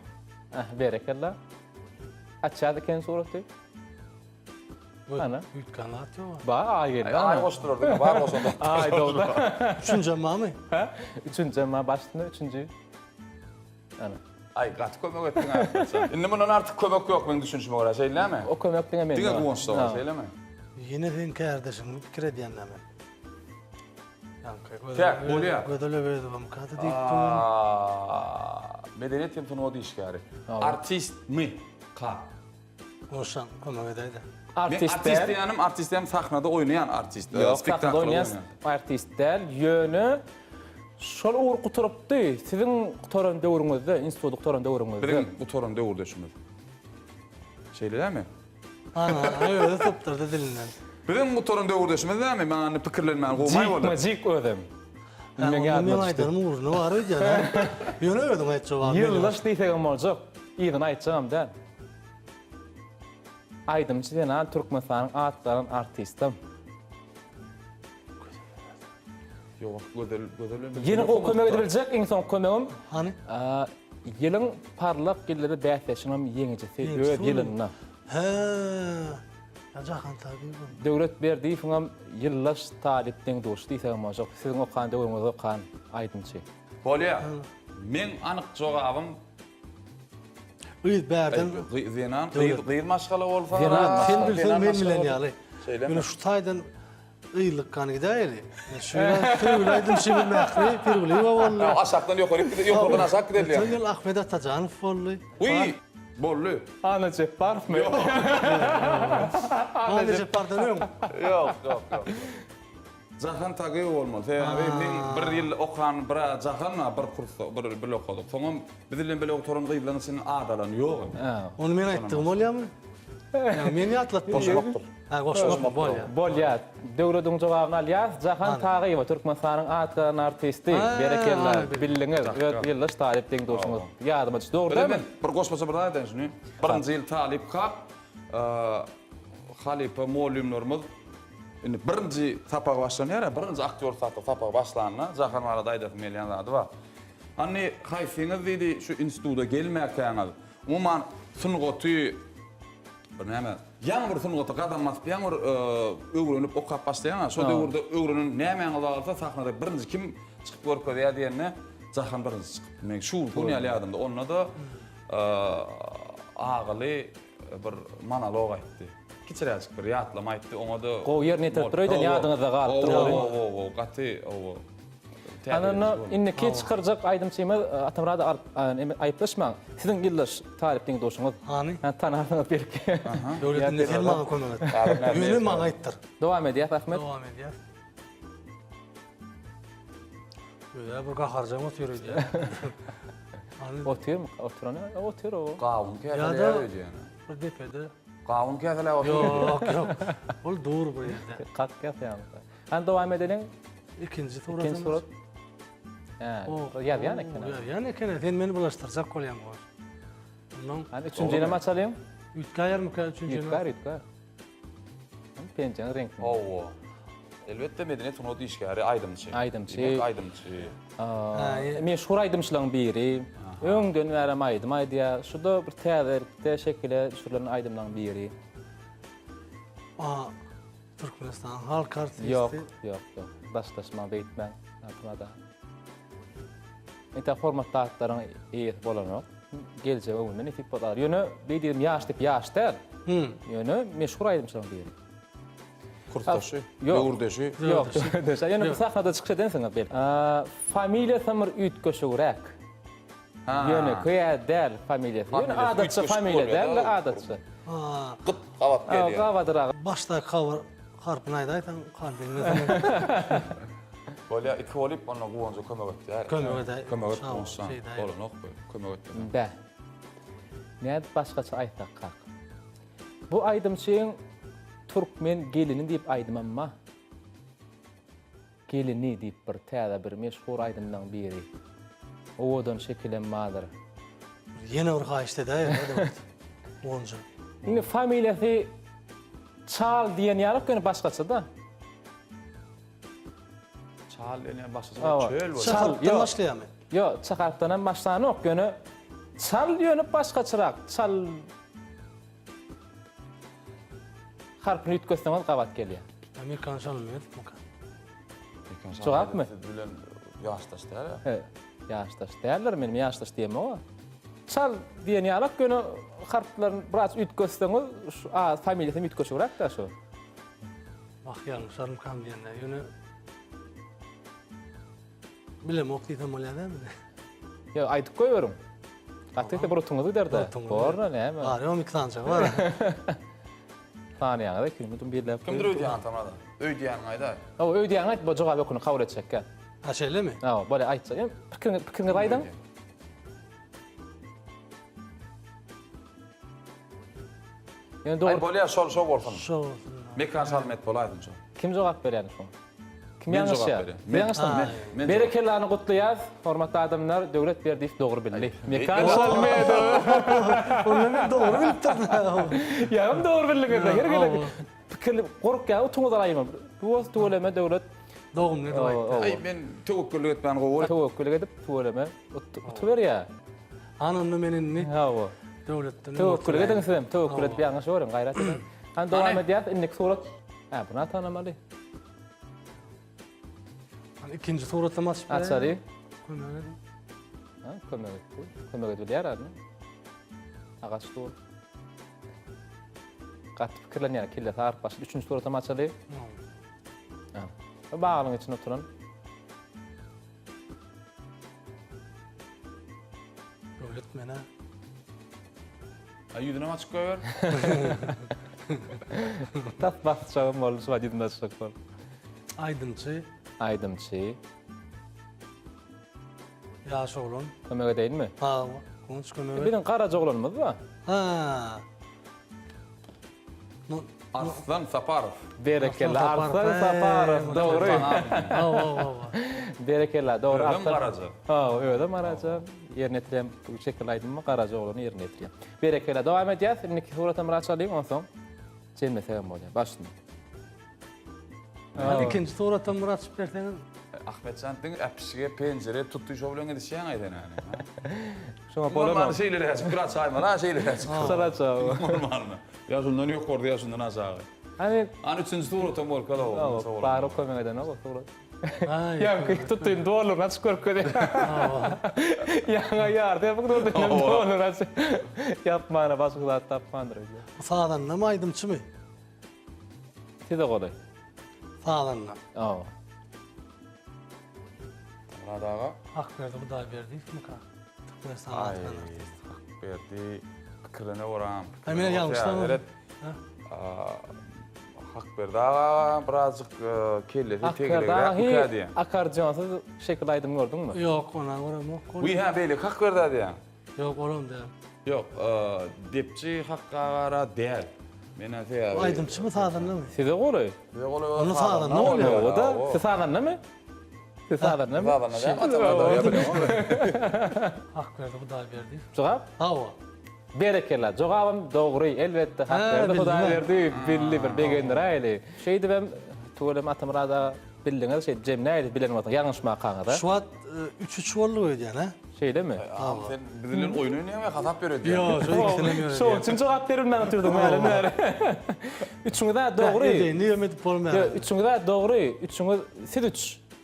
Ah, berekella. Açýas eken suraty. Ana. Üýtgän zat ýok. Ba, aý geldi. Aý goşdular diňe, bar goşanda. Aý dogry. Üçünjem barmy? Ha? Üçünjem bar, başynda üçünji. Ana. Aý, gaty kömek etdiň Ahmetjan. Indi mundan artyk kömek ýok meň düşünişime görä, şeýlemi? O kömek diňe mende. Diňe Guwançda bar, şeýlemi? Ýene seň kärdeşiňi pikir edýän näme? Ýaňky Täk, bolýar. Gözel Öwezowamykady diýip dur. Medeniýet hem sungat işgäri. Artistmi? Ka. Goşan kömek edäýdä. Artist Men däl. artist diýýänim, artist diýýänim sahnada oýnaýan artist. Ýok, sahnada spektakl oýnaýan artist däl, ýöne şol ugur gutarypdy. Siziň gutaran döwrüňizde, instituty gutaran döwrüňizde. Biziň gutaran döwürdeşimiz. Şeýle dälmi? Ana, özi sypdyrdy dilinden. Biziň gutaran döwürdeşimiz dälmi? Maňa indi pikirlenmäni goýmaý boldy. Jikme-jik özem. Hä, Meň onda ýadyma meň düşdi. aýdanym ugruna bar öýdýän, hä? Ýöne özüň aýt jogaby. Ýyldaş diýsegem boljak. Yzyny aýtjagam däl. Aýdymçy zenan Türkmenistanyň at gazanan artistem. Ýok, Gözel, Gözel bilen Ýene gowy kömek edip biljek iň soňky kömegim. Hany? Ýylyň parlak ýyldyzy bäsleşiginiň ýeňijisi Ýeňijisi öz ýylynda. Hä. Ýa Jahan Tagyýewa. Döwlet Berdiýewiňem ýyldaş talyp deň-duşy diýsegem boljak. Siziň okan döwrüňizde okan aýdymçy. Bolýa. Meň anyk jogabym Gyz bärden Zenan gyz gyz maşgala bolsa. Zenan Sen bilseň men bilen ýaly. Şeýlemi? Ýöne şu taýdan gyzlyk gany gidäýeli. Şu ýyl söýgüli aýdymçymyz Mähri Pirgulyýewa boldy. Aşakdan ýokaryk gide, ýokardan aşak gidelýär. Öten ýyl Ahmet Atajanow boldy. Wiý, boldy. Anna Jepbarowmy? Ýok. Anna Jepbardan öň. Ýok, ýok, ýok. Jahan Tagyýewa bolmaly. Sebäbi men bir ýyl okan bir Jahan bar, bir kursda, bir bile okadyk. Soňam biz bilen bile oturan gyzlaryň içinden adalan ýok. Ony men aýtdygym bolýarmy? Ýa men ýatlatdym. Goşmakdyr. Ha, goşmak bolýar. Bolýar. Döwlediň jogabyny alýas. Jahan Tagyýewa, Türkmenistanyň at gazanan artisti. Berekella, bildiňiz. Öz ýyldaş talyp deň-duşuňyz. Ýadyma düşdi. Dogry dälmi? Bir goşmaça bir zat aýdaýyn şuny. Birinji ýyl talypkak halypa mugallymlarymyz indi birinji sapagy başlanýar-a, birinji aktýor sapagy başlanda Jahan barada aýdasym gelýän zady bar. Hany haýsyňyz diýdi şu instituta gelmäkäňiz, umuman sungaty bir näme, ýaňy bir sungata gadam basyp, ýaňy bir öwrenip okap başlaýaň-a, şo döwürde öwrenen nämäňiz bar bolsa sahnada birinji kim çykyp görkezýär diýende Jahan birinji çykypdy. Meň şu gün ýaly ýadymda. Onda-da agyly bir monolog aýtdy. Kiçiräjik bir ýatlama aýtdy, oňa-da Gowy ýerine ýetiripdir öýden, ýadyňyzda galypdyr welin. Hawa, hawa, gaty, hawa. Ana onda indiki çykarjak aýdymçymyz Atamyrat aga aýyplaşmaň. Siziň ýyldaş talyp deň-duşuňyz. Hany? Tanarsyňyz belki. Döwlet indi sen maňa kömek et. Ýöne maňa aýtdyr. Dowam edýäs Ahmet. Dowam edýäs. Öýe bir gaharjaň otyr öýdýän. Otyrmy? Oturan otyr o. Gawun käseläp öýdýän. Bir depede. Gawun käseläp otyr. Ýok, ýok. Ol dur bu ýerde. Kak ýasýan. Hany dowam edeliň. Ikinji surat. Ikinji surat. Hä, ýazýan eken. Ýazýan eken. Sen meni bulaşdyrjak bolýaň goş. Ondan Hany üçünjini açalyň. Üýtgäýermikä üçünjini? Üýtgär, üýtgär. Penjeň reňkini. Hawa. Elbetde medeniýet sungat işgäri, aýdymçy. Aýdymçy. Diýmek aýdymçy. Meşhur aýdymçylaryň biri. Öňden bärem aýdym aýdýar. Şu-da bir täzelikde şekile düşürilen aýdymlaryň biri. A Türkmenistanyň halk artisti. Ýok, ýok, ýok. Daşlaşmaň, beýtmäň. Aýtmada. Entek hormatly atlaryň eýesi bolanok. Geljek öňünde nesip bolar. Ýöne beý diýdim ýaş diýip ýaş däl. Ýöne meşhur aýdymçylaryň biri. Kursdaşy, döwürdeşi. Ýok, döwürdeşi. Ýöne bu sahnada çykyş edensiňiz belki. Familiýasam bir üýtgeşigräk. Ýönekeý däl familiýasy. Ýöne adatça familiýa däl-de adatça. Gyt gabat gelýär. Gabadyrak. Başdaky habar harpyny aýdaýsaň, hany bilmesem. Bolýa, iki bolyp onda Guwanja kömek etýär. Kömek edäý. Kömek et Guwançjan. Bolanok bu. Kömek et. Bäh. Nädip başgaça aýtsak kak. Bu aýdymçyň Türkmen gelini diýip aýdymam bar. Gelini diýip bir täze bir meşhur aýdymlaň biri. Owadan şekilem bardyr. Ýene bir haýyşt edäýeň-ä Döwlet. Guwanjan. Indi familiýasy Çal diýen ýalyk ýöne başgaça-da. Çal diýen ýaly başgaça çöl bolýar. Ç harpdan başlaýarmy? Ýok, Ç harpdanam başlanok ýöne Çal ýöne başgaçarak. Çal Harpyny üýtgetseňiz gabat gelýär. Mekan Şalmedowmyka? Mekan Şalmedow Jogapmy? siz bilen ýaşdaş däl-ä? He, ýaşdaş däldir, men ýaşdaş diýemok-a. Çal diýen ýalak ýöne harplaryny biraz üýtgetseňiz, şu a familiýasy hem üýtgeşigräk-dä şu. Wah, ýalňyşarmykam diýende, ýöne Bilemok diýsem bolýar dälmi? Ýok, aýdyp goýberiň. Gaty etse bir utuňyz gider-de. Borna näme? Bar, ýok, iki sanjak bar. Sanaýaňyz ekeni, mutum birläp. Kimdir öýdýän Atamyrat? Öýdýäniňi aýdaý. Hawa, öýdýäniňi aýt, bu jogap höküni kabul etjekkä. Ha, şeýlemi? Hawa, bolýar, aýtjak. Ýa, pikiriňi, pikiriňizi aýdyň. Ýöne Aý, dogry. bolýar, şol, şo bolsun. Şo bolsun. Mekan Şalmet bolaýsyn şo. Kim jogap berýär şoňa? Kim Men jogap ýalňyşýar? berýän. Siz ýalňyşdyňyzmy? Men Berekellany gutlaýas, hormatly adamlar, Döwlet Berdiýew dogry bildi. Mekan Şalmedow. Onda men dogry bilipdirin. Ýagam dogry bildiňiz. Her gezek pikirli gorkýan utuňyz alaýma. Bu bolsa tüweleme Döwlet. Dogumly edip aýtdy. Aý, men töwekgellik etmäni gowy görýän. Töwekgellik edip tüweleme utuberýär. Hany onda men indi Hawa. Döwletden Töwekgellik ediň sizem, töwekgel edip ýalňyş görüň, gaýrat ediň. Hany dowam edýäs, indiki surat. Hä, buny tanamaly. Hany ikinji suratam açyp beräý. Açaly. Kömek edin. Ha, kömek etdi. Kömek edilýär admy? Agaç dur. Gaty pikirlenýär, kellesi aryp başlady. Üçünji suratam açaly. Ha. Bu baglyň içinde oturan. Döwlet menä. A ýüzünem açyk goýber. Tas basjagym boldy, şu wagt ýüzüni açjak bolup. Aýdymçy. Aýdymçy. Ýaş oglan. Kömek edeýinmi? Ha, Guwanç kömek et. Biziň garaja oglanymyz bar. Ha. Arslan Saparow. Berekella Arslan Saparow dogry. Berekella dogry. Özem garaja. Ha, özem garaja. Ýerine ýetirýän bu şekilli aýdymmy garaja oglany ýerine ýetirýär. Berekella dowam edýäs. Indiki suratam bir açalyň onsoň jemlesegem bolýar. Başyny. Hadi ikinji suratam bir açyp berseňiz. Ahmetjan diňe äpişige, penjire tutdy şo bilen gidişýäň-aý sen hany. Şoňa bolanok. Şeýleräjik bir açaýmaly, ha şeýleräjik. Şol açaý. Bolmanmy? Ýa şundan ýokarda ýa şundan aşagy. Hany Hany üçünji suratam görkez o. Bary kömek edenok o surat. Ýaňky tutdym dollaryny açyp görkezýär. Ýaňa ýarty ýapyk durdy, dollaryny açyp. Ýapmana başga zat tapmandyr öýdýän. Bu sazandamy aýdymçymy? Size golaý. Sazanda. Hawa. Myrat aga. Hakberdi Hudaýberdiýewmika? Türkmenistanyň Aý, atgazanan artisti. Hakberdi pikirine görä. Aý, men ýalňyşdym. Hakberdi aga birazjyk e, kellesi Hakberdi aga tegelegräk hiç bükä diýen. akkordeonsyz şekil aýdym gördüňmi? Ýok, ona göremok. Wiý, hä, beýleki Hakberdi diýen. Ýok, olam däl. Ýok, depçi Hakky agara däl. Men-ä sebäbi... Bu aýdymçymy, sazandamy? Size golaý. Size golaý Onda sazanda bolýar. Hawa-da. Siz sazandamy? Siz sazandamy? Sazanda däl, atamada ýa bilemok. Hakberdi Hudaýberdiýew. Jogap? Hawa. Berekella. Jogabam dogry, elbetde Hakberdi Hudaýberdiýew bildi bir begendiräýeli. Şeýdibem tüweleme Atamyrat aga bildiňiz, şeýdip jemläýeli bilen bolsaň ýalňyşmakaňyz-a. Şu wagt üç-üç boldy öýdýän, hä? Şeýlemi? Agam sen biz bilen oýun oýnaýaň we hasap ýöredýäň. Ýok, şo ikisinem ýöredýän. Şoň üçin jogap berilmän otyrdyň mälem bäri. Üçüňiz-ä dogry. Edeýin diýem edip bolmaýar. Ýok, üçüňiz-ä dogry. Üçüňiz, siz üç.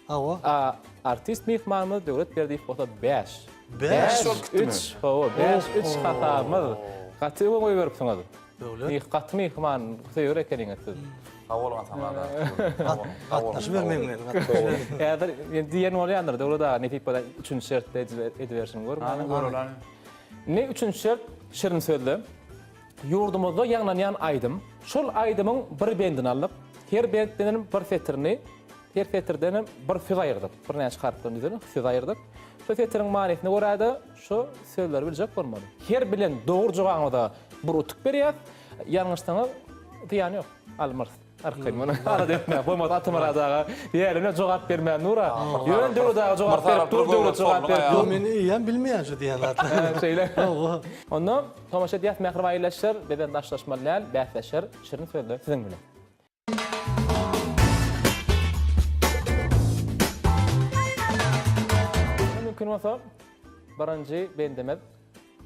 Hawa. A artist myhmanymyz Döwlet Berdiýew bolsa bäş. Bäş bolup gitdimi? Üç, hawa, bäş, üç hasabymyz. Gaty öňe goýberipsiňiz. Döwlet. Myh, gaty myhman söýer ekeniňiz siz. Sag boluň Atamyrat aga. Gatnaşybermegiň bilen gatnaşybermegiň. Häzir men diýen bolýandyr Döwlet aga nesip bolsa üçünji şertde ediberşini gör. Hany göreli hany. Indi üçünji şert şirin sözle. Ýurdumyzda ýaňlanýan aýdym. Şol aýdymyň bir bendini aldyk. Her bentdenem bir setirini, her setirdenem bir söz aýyrdyk. Birnäçe harpdan düzülen söz aýyrdyk. Şo setiriň manysyna görä-de şo sözleri biljek bolmaly. Her bilen dogry jogabyňyza bir utuk berýäs. Ýalňyşsaňyz zyýany ýok. Almarys. Arkaýyn muny alada etmäň. Bolmasa Atamyrat aga diýälimle jogap bermän dur-a. Ýöne Döwlet aga jogap berip dur, Döwlet jogap berip dur. Ýok, men eýýäm bilmeýän şu diýen zatlary. Şeýle. Hawa. Onda tomaşa edýäs mähriban ildeşler, bizden daşlaşmaly däl, bäsleşer şirin sözler siziň bilen. Mümkin bolsa birinji bendimiz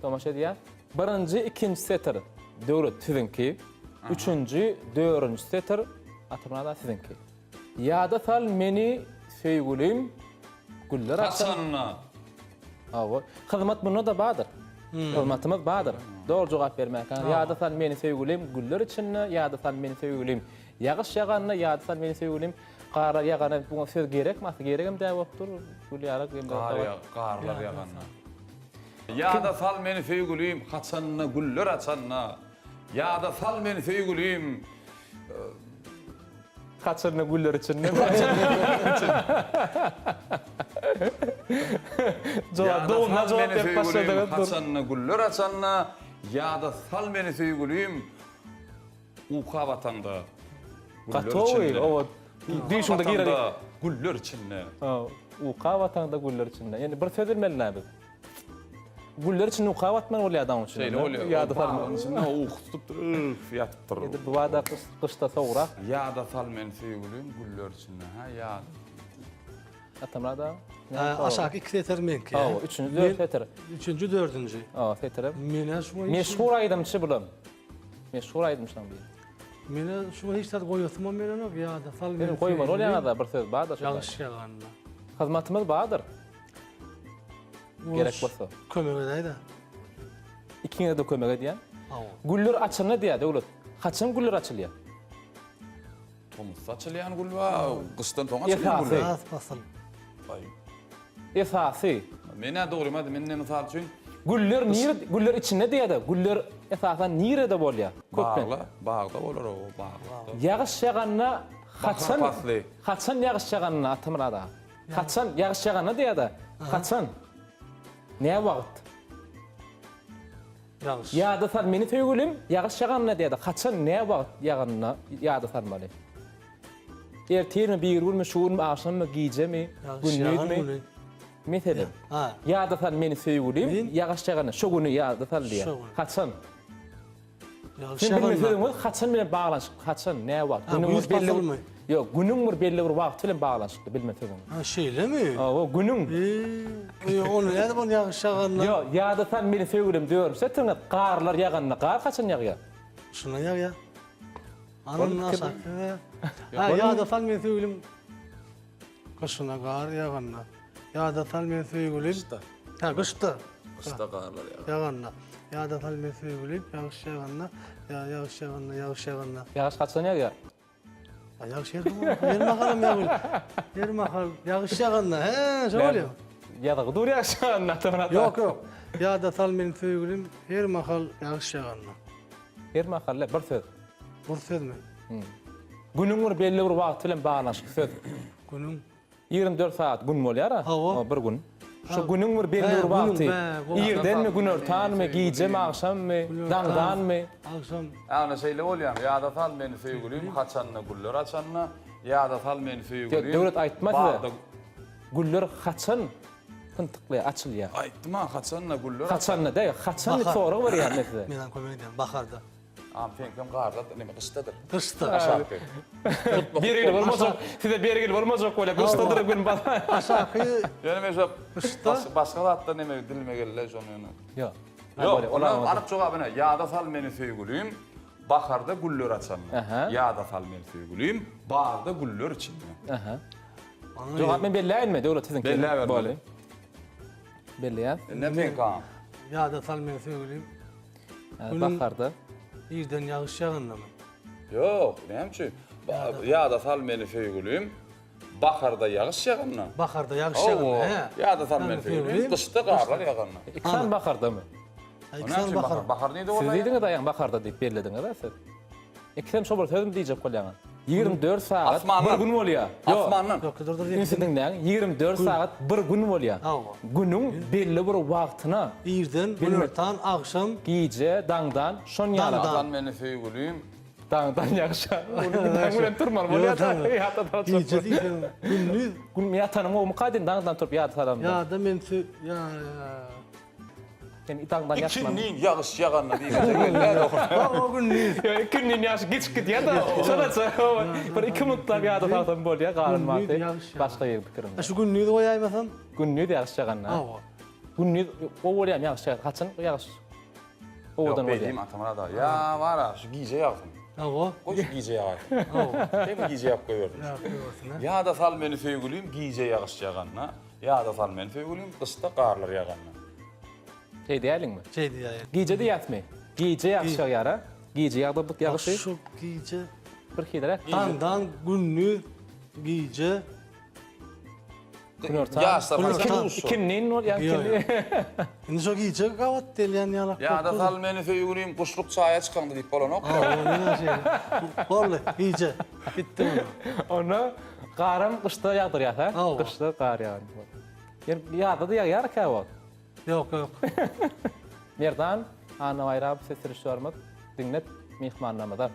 Tomaşa edýäs. Birinji, ikinji setir Döwlet siziňki. Üçünji, dördünji setir Atamyrat aga siziňki. Ýada sal meni söýgülim, güller açan. Haçanda? Hawa. Hyzmat munda-da bardyr. Hyzmatymyz bardyr. Dogry jogap bermäkäň. Ýada sal meni söýgülim, güller içinde, ýada sal meni söýgülim, ýagyş ýaganda, ýada sal meni söýgülim, garlar ýaganda. Buňa söz gerekmi? Asly geregem däl bolup dur. Gül ýaly. Gar ýag, garlar ýaganda. Ýada sal meni söýgülim, haçanda güller açanda, Ýada sal meni söýgülim. Haçanda güller içinde. Jogap dogumdan jogap berip başladyňyz. Haçanda güller açanda, Ýada sal meni söýgülim, uka batanda. Gaty gowy, owa. Düýşüňde girer. Güller içinde. Uka bataňda güller içinde. Ýöne bir söz bilmeli biz. Güller içinde uka batmaly bolýar daň üçin. Şeýle bolýar. Ýada salma. Onuň içinde uky tutupdyr, üf, ýatypdyr. Edil bu bada gyşda sowrak. Ýada sal meni söýgülim güller içinde. Ha, ýada. Atamyrat aga. Aşaky iki setir meňki. Hawa, üçünji, dört setir. Üçünji, dördünji. Hawa, setirem. Menä şu Meşhur aýdymçy bulam. Meşhur aýdymçylaryň biri. Meni şuňa hiç zat goýasymam gelenok ýa-da sal meni. Seni goýmaly bolýaňyz-da bir söz bar-da şurada. Ýagyş ýaganda. Hyzmatymyz bardyr. Gerek bolsa. Kömek edäý-de. Ikiňize-de kömek edýän. Hawa. Güller açanda diýýär Döwlet. Haçan güller açylýar? Tomusda açylýan gül bar, gyşdan soň açylýan gül bar. Ýaz pasyl. Esasy. Men-ä dogrymy aýdym, indi mysal üçin. Güller nire, güller içinde diýýär-de, güller esasan nirede bolýar? Köplenç. Bagla, bagda bolar o, baglykda. Ýagyş ýaganda haçan, Bahar pasly. haçan ýagyş ýaganda Atamyrat aga? Haçan ýagyş ýaganda diýýär-de, haçan? Näwagt? Ýagyş. Ýada sal meni söýgülim, ýagyş ýaganda diýýär-de, haçan, näwagt ýaganda ýada salmaly? Ertirmi, birigünmi, şu günmi, agşammy, gijemi, gündizmi? Meselem, ýada sal meni söýgülim, ýagyş ýaganda, şo güni ýada sal diýýär. Haçan? Siziň bilme sözüňiz haçan bilen baglanyşykly, haçan, näwagt? Günüň bir belli bir Ýok, günüň bir belli bir wagty bilen baglanyşykly bilme sözüňiz. Ha, şeýlemi? Hawa, günüň. Eee, ony nädip ony ýagyş ýaganda? Ýok, ýada sal meni söýgülim dörmse tüňňe garlar ýaganda, gar haçan ýagýar? Şunda ýagýar. Anam aşak. Ha, ýada sal meni söýgülim. Gyşyna gar ýaganda. Ýada sal meni söýgülim. Gyşda. Ha, gyşda. Gyşda garlar ýaganda. Ýaganda. Ýada sal meni söýgülim, ýagyş ýaganda. Ýa ýagyş ýaganda, ýagyş ýaganda. Ýagyş haçan ýagýar? Ha, ýagyş her zaman, her mahalam ýagýar. Her mahal ýagyş ýaganda. He, şo bolýar. Ýazygy dur ýagyş ýaganda. Ýok, ýok. Ýada sal meni söýgülim, her mahal ýagyş ýaganda. Her mahal bir söz. Bir sözmi? Günüň bir belli bir wagty bilen baglanyşykly söz. Günüň. 24 sagat gün bolýar-a. Hawa. Bir gün. Şu günüň bir belli bir wagty. Irdenmi, günortanmy, gijemi, agşammy, daňdanmy? Agşam. Ýa-da şeýle bolýarmy? Ýada sal meni söýgülim, haçanda güller açanda, ýada sal meni söýgülim. Döwlet aýtma size. Güller haçan Pyntykly açylýar. Aýtdym-a, haçanda güller açar. Haçanda däl, haçan diýip sorag berýän men size. Menem kömek edýän, baharda. Am seňkem garda, neme gyşdadyr. Gyşda. Aşaky. Bergili bolmajak, size bergili bolmajak bolýar, gyşdadyr gün bazar. Aşaky. Ýöne men şo gyşda başga zatlar neme dilime geldi şony ýöne. Ýok. Ýok, onda anyk jogaby ine, ýada sal meni söýgülim, baharda güller açanda. Ýada sal meni söýgülim, bagda güller içinde. Aha. Jogap men belläýinmi Döwlet siziňki? Belläber. Boldy. Belleýän. Indi seňki agam. Ýada sal meni söýgülim. Baharda. Irden ýagyş ýagandamy? Ýok, näme üçin? Ýada sal meni söýgülim. Baharda ýagyş ýaganda. Baharda ýagyş ýaganda, hä. Ýada sal meni söýgülim. Gyşda garlar ýaganda. Ikisem bahardamy? Ikisem bahar. Bahar nirde Siz bolýar? diýdiňiz aýaň baharda diýip bellediňiz-ä siz. Ikisem şo bir sözmi diýjek bolýaňyz? 24 sagat Asmandan. bir gün bolýar. Ýok. Asmandan. Ýok, dur, dur, Ünsi diňläň, 24 sagat bir gün bolýar. Hawa. Günüň belli bir wagtyna Irden, günortan, agşam. gije, daňdan, şon ýaly. Daňdan. Daňdan meni söýgülim. Daňdan ýagşa. Daň bilen turmaly bolýar-da. Ýa-da Gije diýseň, gündiz. Gün ýatanyň gowumyka diýdim, daňdan turup ýada salamda. Ýa-da men sö, ýa, ýa. Sen daňdan ýatman. Ikindin ýagyş ýaganda diýmese gelýär o. O gündiz. Ýok, ikindin ýagyş giç gidýär-de, şonaça bir iki minutlar ýada salsam bolýar, galan wagty başga bir pikirim. Şu gündiz goýaýmasam? Gündiz ýagyş ýaganda. Hawa. Gündiz gowy bolýarmy ýagyş ýagsa? Haçan ýagyş owadan Ýok, bolýar? beýdeyim Atamyrat aga. Ýa bar-a, şu gije ýagsyn. Hawa. Goý şu gije ýagaýsyn. Hawa. Heý bu gije ýagyp goýbersin. Ýagyp goýbersin, hä? Ýada sal meni söýgülim gije ýagyş ýaganda. Ýada sal meni söýgülim, gyşda garlar ýaganda. Şeý diýäliňmi? Şeý diýäýeli. Gije diýýäsmi? Gije ýagyş ýagýar-a? Gije ýagdyrdyk ýagyşy. Şu gije. Bir hiliräk. Daňdan, gündiz, gije. Günortan. Ýaşlar haçan duşuşar? Ikindin bolýar, ikindi. Indi şo gije gabat gelýän ýalak. Ýada sal meni söýgülim, guşluk çaýa çykaňda diýip bolanok. Boldy, gije. Gitdi onda. Onda garam gyşda ýagdyrýas, hä? Hawa. Gyşda gar ýagan. Ýa ýazda-da ýagýar käwagt. Ýok, ýok. Merdan Annabaýramow ses režissýorymyz diňlet myhmanlarymyza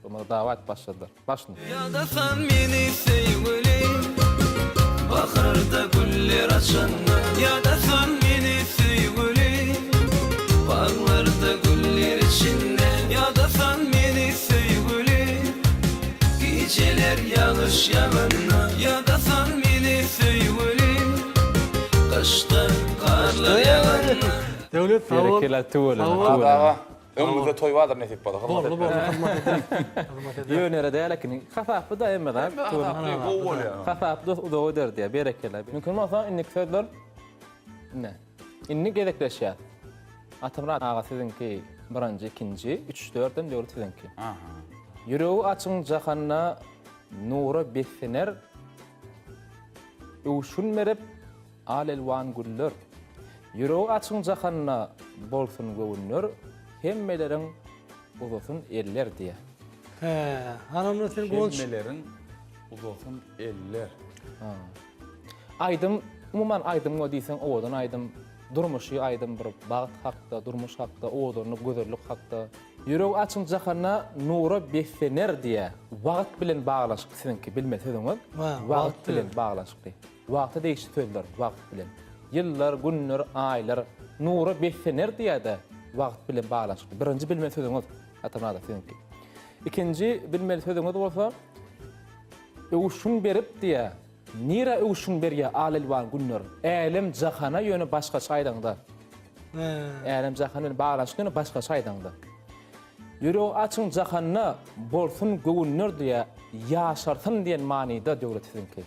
bu dawa edip başladylar. Başla. Ýadasan meni söýgülim Baharda güller açanda Ýadasan meni söýgülim Baglarda güller içinde Ýadasan meni söýgülim Gijeler ýagyş ýaganda Ýadasan meni söýgülim Gyşda garlar ýaganda Döwlet sag bol. Berekella tüweleme. Sag bol. Murat aga. Öňümizde toý bardyr nesip bolsa. Boldy, boldy, hyzmat eder. Hyzmat eder. Ýöne ýere däl ekeni. Hasaply-da hemme zat. Hasaply gowy bolýar. Hasaply dost uzaga gider diýýär. Berekella. Mümkin bolsa indiki sözler ine. Indi gezekleşýäs. Atamyrat aga siziňki birinji, ikinji, üç, dördem Döwlet siziňki. Aha. Ýüregi açyň jahanda nura beslener, Öwşün berip al-elwan güller. Ýüregi açyň jahanda bolsun göwünler, Hemmeleriň uzasyn eller diýýär. Hä, hany onda sen Guwanç. Hemmeleriň uzasyn eller. Ha. Aýdym, umuman aýdym we diýseň owadan aýdym, durmuşy aýdym bir bagt hakda, durmuş hakda, owadanlyk, gözellik hakda. Ýüregi açyň jahanda nura beslener diýýär. Wagt bilen baglanyşykly siziňki bilmeli sözüňiz. Wagt bilen baglanyşykly. Wagta degişli sözler wagt bilen. Ýyllar, günler, aýlar nura beslener diýýär-de wagt bilen baglanyşykly. Birinji bilmeli sözüňiz Atamyrat aga siziňki. Ikinji bilmeli sözüňiz bolsa öwşün berip diýýär. Nirä öwşün berýär al-elwan günler? Älem-jahana ýöne başgaça aýdaňda. Älem-jahan bilen baglanyşykly ýöne başgaça aýdaňda. Ýüregi açyň jahanda bolsun göwünler diýýär, ýaşarsyn diýen manyda Döwlet siziňki.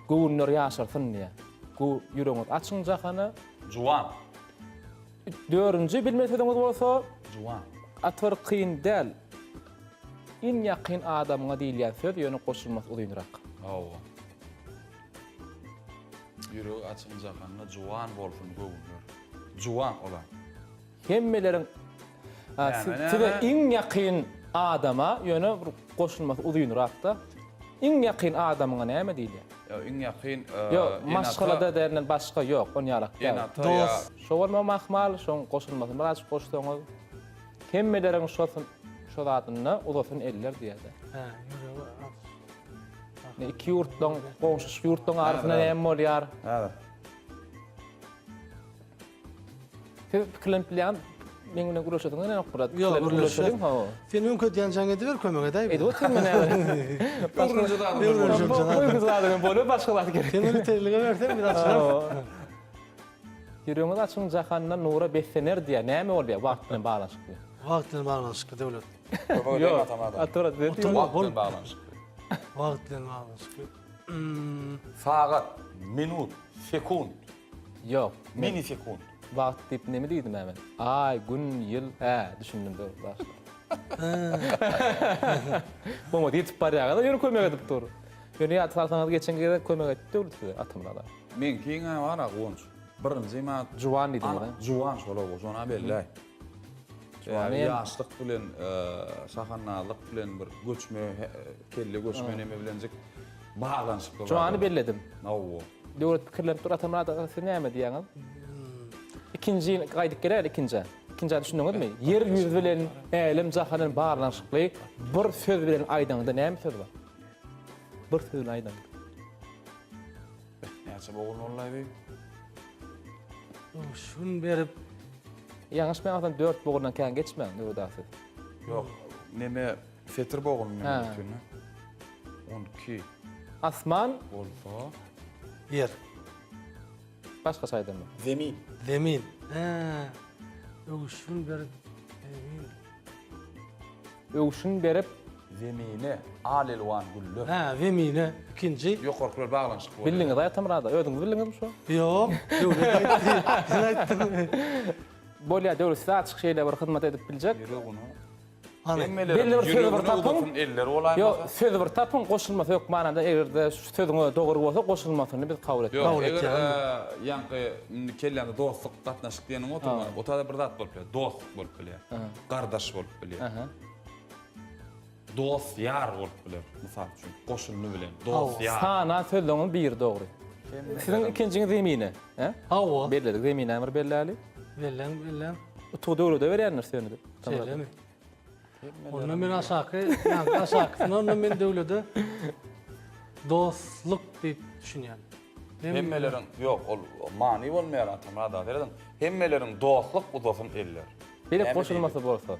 Göwünler ýaşarsyn diýýär. Ýüregiňizi açyň jahana. Juwan. Dördünji bilmeli sözüňiz bolsa, Juwan. Gaty bir kyn däl. Iň ýakyn adamyňa diýilýän söz, ýöne goşulmasy uzynrak. Hawa. Ýüregi açyň jahanda juwan bolsun göwünler. Juwan ola. Hemmeleriň size iň ýakyn adama, ýöne bir goşulmasy uzynrakda. Iň ýakyn adamyňa näme diýilýär? Ýok, iň ýakyn Ýok, maşgalada dälinden başga ýok, on ýalak däl. Ene-ata ýa. Şo bolmagam ahmal, şoň goşulmasyny birazjyk goşsaňyz. Hemmeleriň şosun şo zadynda uzasyn eller diýýär-de. Hä, ýüregi aç. Ine, iki ýurtlaň, goňşuşyk ýurtlaň arasynda näme bolýar? Häzir. Siz pikirlenip bilýäňiz, meň bilen gürleşesiňiz gelenok biraz. Ýok, Pikirlenip gürleşsek. gürleşeliň, hawa. Sen öňki edýän jaň ediber, kömek edäý. Edip oturyn men häzir. Öwrenje zadyň Öwrenje zadyň. Öwrenje zadyň bolýar, başga zat gerek. Sen ony terlige berseň, biz açarys. Hawa. Ýüregiňiz açyň jahanda nura beslener diýýär. Näme bolýar wagt bilen baglanyşykly? Wagt bilen baglanyşykly Döwlet. Kömek edäýme Atamyrat aga. Atamyrat bize diýme. Wagt bilen baglanyşykly. Wagt bilen baglanyşykly. Sagat, minut, sekunt. Ýok. Mini sekunt. Wagt diýip neme diýdim-ä men? Aý, gün, ýyl, hä, düşündim dogry, başla. Oňa ýetip barýaňyz-a, ýöne kömek edip dur. Ýöne ýada salsaňyz geçen gezek kömek etdi Döwlet size, Atamyrat aga. Meňkiň-ä bar-a Guwanç. Birinji ma Juwan diýdiňiz-ä? Juwan şol-a, şon-a belläý. Juwany Ýaşlyk bilen, şahandazlyk bilen bir göçme, kelle göçme neme bilenjik baglanyşykly. Juwany belledim. Hawa. Döwlet pikirlenip dur Atamyrat aga siz näme diýýäňiz? Ikinji gaýdyp geläýeli ikinjä. Ikinjä düşündiňizmi? Ýer ýüzi bilen älem jahan bilen baglanyşykly bir söz bilen aýdaňda näme söz bar? Bir söz bilen aýdaňda. Näçe bogun boldy bi? Şun berip Ýalňyşmaýan 4 bogundan kän geçmäň Döwlet aga siz. Ýok, neme setir boguny neme bütini? 12. Asman bolsa ýer. Başgaça aýdanda. Zemin. Zemin. Hä. Öwşün berip zemin. Öwşün berip zemine al-elwan güller. Hä, zemine ikinji. Ýokarkylar baglanyşykly bolýar. Bildiňiz Aýtamyrat aga, özüňiz bildiňizmi şo? Ýok, Döwlet aýtdy. Sen aýtdyň. Bolýar Döwlet size açyk şeýle bir hyzmat edip biljek. Ýüregini Belli bir sözi bir tapyň. Ýok, sözi bir tapyň, goşulmasy hökmananda eger-de şu sözüňe dogry bolsa goşulmasyny biz kabul etmeli. Ýok, eger ýaňky indi kellämde dostluk gatnaşyk diýeniň oturman, o taýda bir zat bolup bilýär, dostluk bolup bilýär, gardaş bolup bilýär. Dost ýar bolup biler, mysal üçin, goşundy bilen, dost ýar. Sanan sözleriňiň biri dogry. Siziň ikinjiňiz Zemine, hä? Hawa. Belledik, Zeminäni bir belläli. Belläň, belläň. Utugy döwlede berýändir seni. Şeýlemi? Onda men aşaky, ýaňky aşakysyna onda men döwlede dostluk diýip düşünýän. Hemmeleriň, ýok, ol many bolmaýar Atamyrat aga, serediň. Hemmeleriň dostluk uzasyn eller. Beýle goşulmasy bolsa.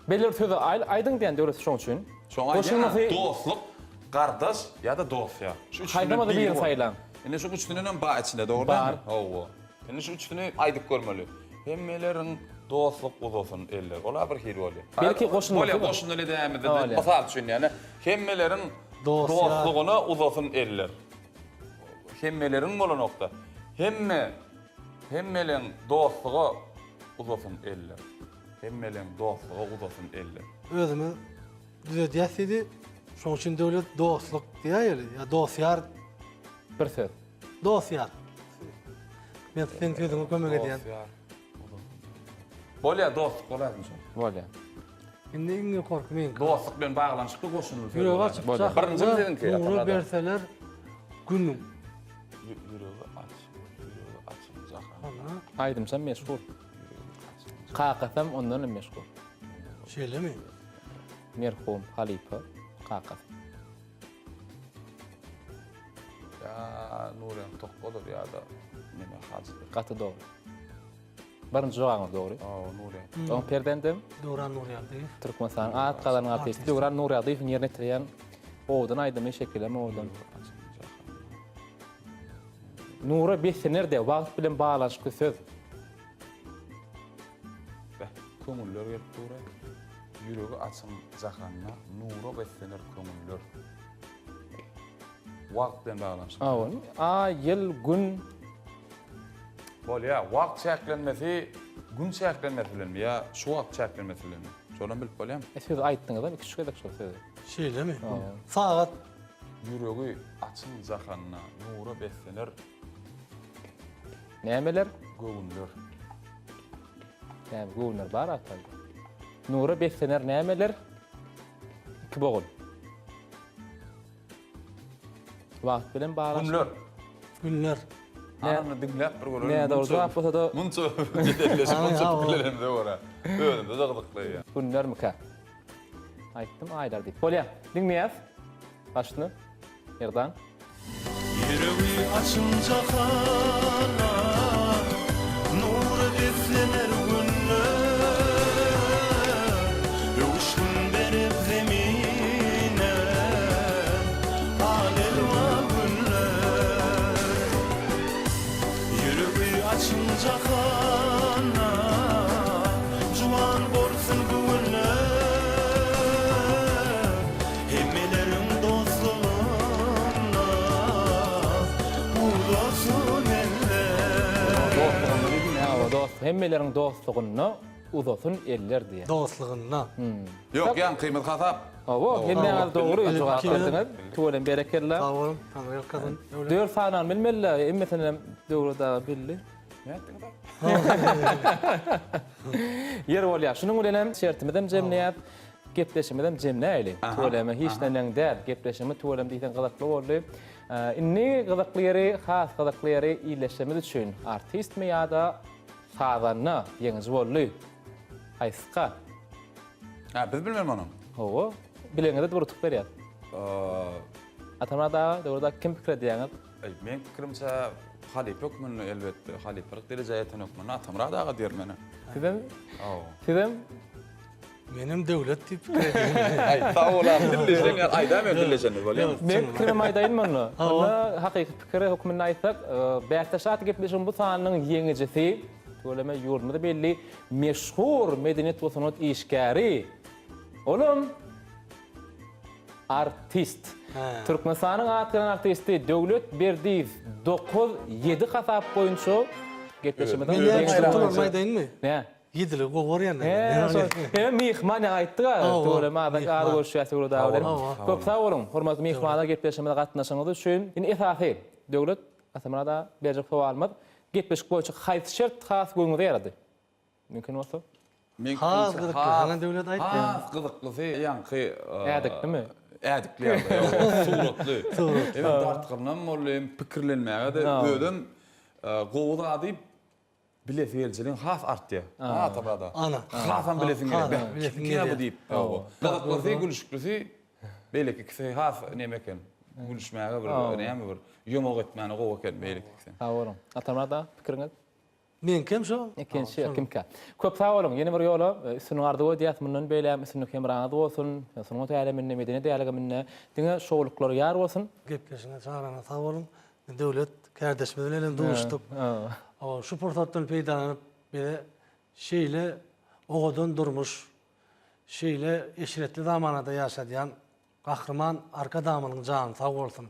Belli bir sözi aýdyň diýen döwlet şoň üçin. Şoňa aýdýan, dostluk, gardaş ýa-da dost ýa. Şu üçünden birini saýlaň. Indi şu üçünden hem bar içinde, dogry dälmi? Bar. Hawa. Indi şu üçüni aýdyp görmeli. Hemmeleriň. Dostluk uzasyn eller. Ol-a bir hili bolýar. Belki goşunmasy Bolýar, goşundyly edäýmizde-de, mysal üçin ýöne, hemmeleriň dostlugyna uzasyn eller. Hemmeleriň bolanokda. Hemme, hemmeleň dostluga uzasyn eller. Hemmeleň dostluga uzasyn eller. Özümiz düzedýäs diýdi. Şonuň üçin döwlet dostluk diýäýeli ýa dost-ýar. Bir söz. Dost-ýar. Men seň sözüňe kömek edýän. Dost-ýar. Bolýar, dostluk bolaýsyn şol. Bolýar. Indi iň ýokarky meňki. Dostluk bilen baglanyşykly goşundyly söz Ýüregi bolaýsyn. açyp Bolýar. Birinji siziňki, jahanda nura Atamyrat. berseler günüň. Ýüregi aç, ýüregi açyň jahanda. Ana. Aýdymçam meşhur. Kakasam ondan hem meşhur. Şeýlemi? Merhum halypa kakasy. Ýa Nurýan Tokgadyr ýa-da neme Hajydyr. Gaty dogry. Birinji jogabyňyz dogry. Hawa, Nurýan. Oň perzendem Döwran Nurýagdyýew. Türkmenistanyň at gazanan artisti Döwran Nurýagdyýewiň ýerine ýetirýän owadan aýdymy şekilem owadan. Nura beslener-de wagt bilen baglanyşykly söz. Beh, köňüller gelip dur-a. Ýüregi açyň jahanda nura beslener köňüller. Wagt bilen baglanyşykly. Hawa, aý, ýyl, gün. Bolýar. Wagt çäklenmesi gün çäklenmesi bilenmi ýa şu wagt çäklenmesi bilenmi? Şonam bilip bolýarmy? E, sözi aýtdyňyzam iki-üç gezek şol sözi. Şeýlemi? Sagat. Ýüregi açyň jahanda nura beslener. Nämeler? Göwünler. Näme göwünler bar atalda. Nura beslener nämeler? Iki bogun. Wagt bilen baglaşyk. Günler. Günler. Anamny diňläp bir görelim. Näde ol jogap bolsa-da. Munça jedelleşip, munça pikirlenenimize görä. Özümize-de gyzykly. Günlermikä? Aýtdym aýlar diýip. Bolýa. Diňleýäs. Başyny. Erdan. Ýüregi açyň jahana, Nura beslener günler. Öwüşgin berip zemine, Al-elwan güller. Ýüregi açyň jahana, Juwan bolsun göwünler. Hemmeleriň dostlugynda uzasyn eller. Dostlugynda diýdim ýa. Hawa dost, hemmeleriň dostlugynda uzasyn eller diýýär. Dostlugynda. Ýok, ýaňkymyz hasap. Hawa, hemmäňiz dogry jogap berdiňiz. Tüweleme berekella. Sag boluň, Taňry ýalkasyn. Dört sanany bilmeli-le, hemmesinem Döwlet aga bildi. Nätdiňiz-a? Ýeri bolýar. Şunuň bilenem şertimizem jemleýäs. Gepleşigimizem jemläýeli. Tüweleme hiç neneň däl. Gepleşigimiz tüweleme diýseň gyzykly boldy. Indi gyzykly ýeri, has gyzykly ýeri ildeşlerimiz üçin artistmi ýa-da sazanda ýeňiji boldy? Haýsyka? Hä, biz bilmeli ony. Hawa, bileňizde bir utuk berýäs. Atamyrat aga, Döwlet aga kim pikir edýäňiz? Eý, meň pikirimçe halypa hökmünde elbetde, halypalyk derejä ýeten hökmünde Atamyrat aga diýerin men. Sizem? Hawa. Sizem? Menem Döwlet diýip pikir edýän. Aý, sag bol abi, dilleşen ýaly aýdaý men dilleşenimiz bolýamy? Men pikirim aýdaýynmy onda? Onda hakyky pikiri hökmünde aýtsak, Bäsdeş atly gepleşigiň bu sanynyň ýeňijisi, tüweleme ýurdumyza belli meşhur medeniýet we sungat işgäri, olam artist. Türkmenistanyň at gazanan artisti Döwlet Berdiýew 9, 7 hasap boýunça gepleşigimiziň Men näme ýeňijisi üçin boldy. tutulanmy aýdaýynmy? Nä? Ýediligi gowy görýän men. He, şol. He, myhman ýaňy aýtdyk-a. Tüweleme azak az görüşýäs Döwlet aga bilen. Köp sag boluň, hormatly myhmanlar gepleşigimize gatnaşygyňyz üçin. Indi esasy, Döwlet Atamyrat aga berjek sowalymyz, gepleşik boýunça haýsy şert has göwnüňize ýarady? Mümkin bolsa. Meň Has pikirimçe, gyzykly. has- Hana Döwlet aýt. Has gyzyklysy ýaňky Ädiklimi? Ädikli ýagdaý, ýok, suratly. Suratly. Hem dartgynam boldy, hem pikirlenmäge-de özem gowy zady Bilesigelijiligiň has artýar. Ana Atamyrat Ana. Hasam bilesiň gelýär. Hasam bilesiň Kimkä bu gelýär. diýip. Hawa. Gyzyklysy, gülüşüklisi beýleki ikisi has neme eken. Gülüşmäge bir näme bir ýomak etmäne gowy eken beýleki ikisi. Sag boluň. Atamyrat aga, pikiriňiz? Meňkem şo. Ikinji kimkä? Köp sag boluň. Ýene bir ýola üstünlik arzuw edýäs. Mundan beýlägem üstünlik hemraňyz bolsun. Sungat äleminde, medeniýet äleminde diňe şowluklar ýar bolsun. Gepleşigiňe çagyranyňa sag boluň. Döwlet kärdeşimiz bilen hem duşduk. Şu pursatdan peýdalanyp bize. Şeýle owadan durmuş, şeýle eşretli zamanada ýaşadýan Gahryman Arkadagymyzyň jany sag bolsun,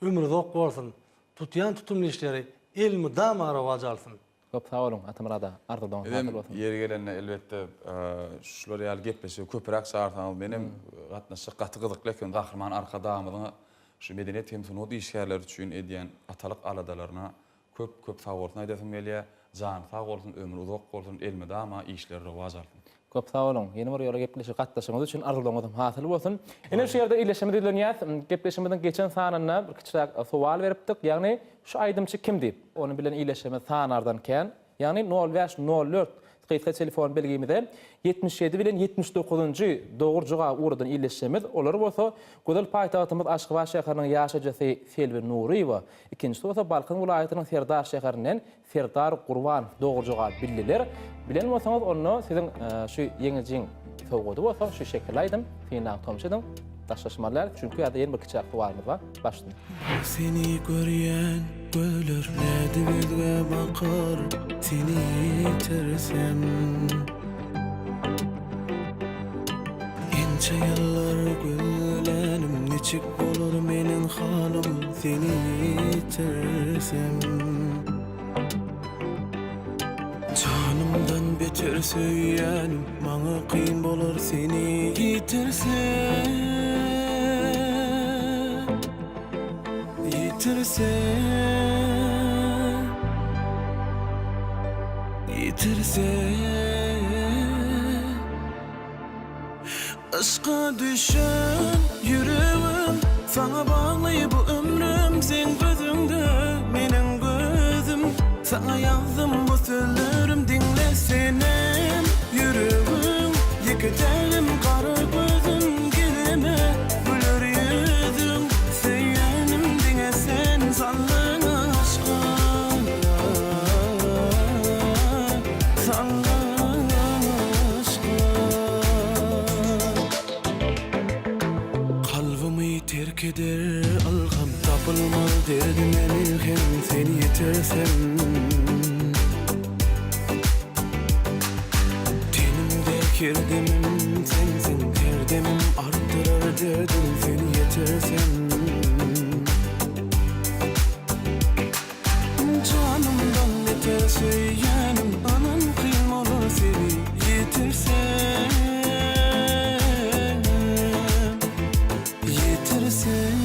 ömri uzak bolsun, tutýan tutumly işleri elmydama rowaç alsyn! Köp sag boluň Atamyrat aga, arzuwlaryňyz Bizem hasyl bolsun. ýeri gelende elbetde şular ýaly gepleşige köpüräk çagyrsaňyz menem gatnaşjak gaty gyzykly eken Gahryman Arkadagymyzyň şu medeniýet hem sungat işgärleri üçin edýän atalyk aladalaryna köp köp sagbolsun aýdasym gelýär jany sag bolsun ömri uzak bolsun elmydama işleri rowaç alsyn. Köp sag boluň. Ýene bir ýola gepleşige gatnaşygyňyz üçin arzuwlaryňyz hasyl bolsun. Ine şu ýerde illeşimiz ýüzlenýäs. Gepleşigimiziň geçen sanynda bir kiçiräk sowal beripdik. Ýagny şu aýdymçy kim diýip. Ony bilen illeşigimiz sanardan kän. Ýagny nol bäş, nol dört gysga telefon belgimize 77 bilen 79-njy dogry jogaby ugradan illeşigimiz, olar bolsa gözel paýtagtymyz Aşgabat şäheriniň ýaşaýjysy Selbi Nuryýewa, ikinjisi bolsa Balkan welaýatynyň Serdar şäherinden Serdar Gurbanow dogry jogaby bildiler. Bilen bolsaňyz onda siziň şu ýeňijiň sowgady bolsa şu şekilli aýdym synlaň tomaşa ediň. Daşlaşmaly däl, çünki ýa-da ýene bir kiçiräk sowalymyz bar. Baş üstüne. Seni görýän gözler nädip özgä bakar seni ýitirsem. Ençe ýyllar gözlänim niçik bolar meniň halym seni ýitirsem. Janymdan beter söýýänim maňa kyn bolar seni ýitirsem. Ýitirsem. Ýitirsem. Yşka düşen ýüregim Saňa bagly bu ömrüm Seň gözüňde meniň gözüm Saňa ýazdym bu sözlerim Diňle senem ýüregim Ýeke tägim gara gözüm Gizleme güler ýüzüň Söýýänim diňe sen Saldyň yşka Saldyň yşka Kalbymy terk eder ylham Tapylmaz derdime melhem Seni ýitirsem Tenimde her demim sensiň Her demim artdyrar derdim Seni ýitirsem Janymdan beter söýýänim Ynan kyn bolar seni ýitirsem Ýitirsem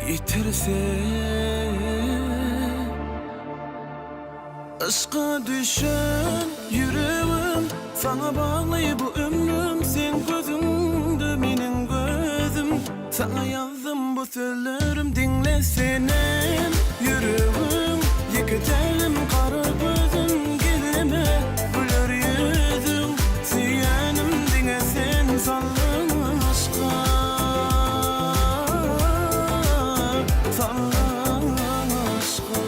Ýitirsem Yşka düşen ýüregim Saňa bagly bu ömrüm Seň gözüňde meniň gözüm Saňa ýazdym bu sözlerim Diňle senem ýüregim Ýeke tägim gara gözüm Gizleme güler ýüzüň Söýýänim diňe sen Saldyň yşka Saldyň yşka.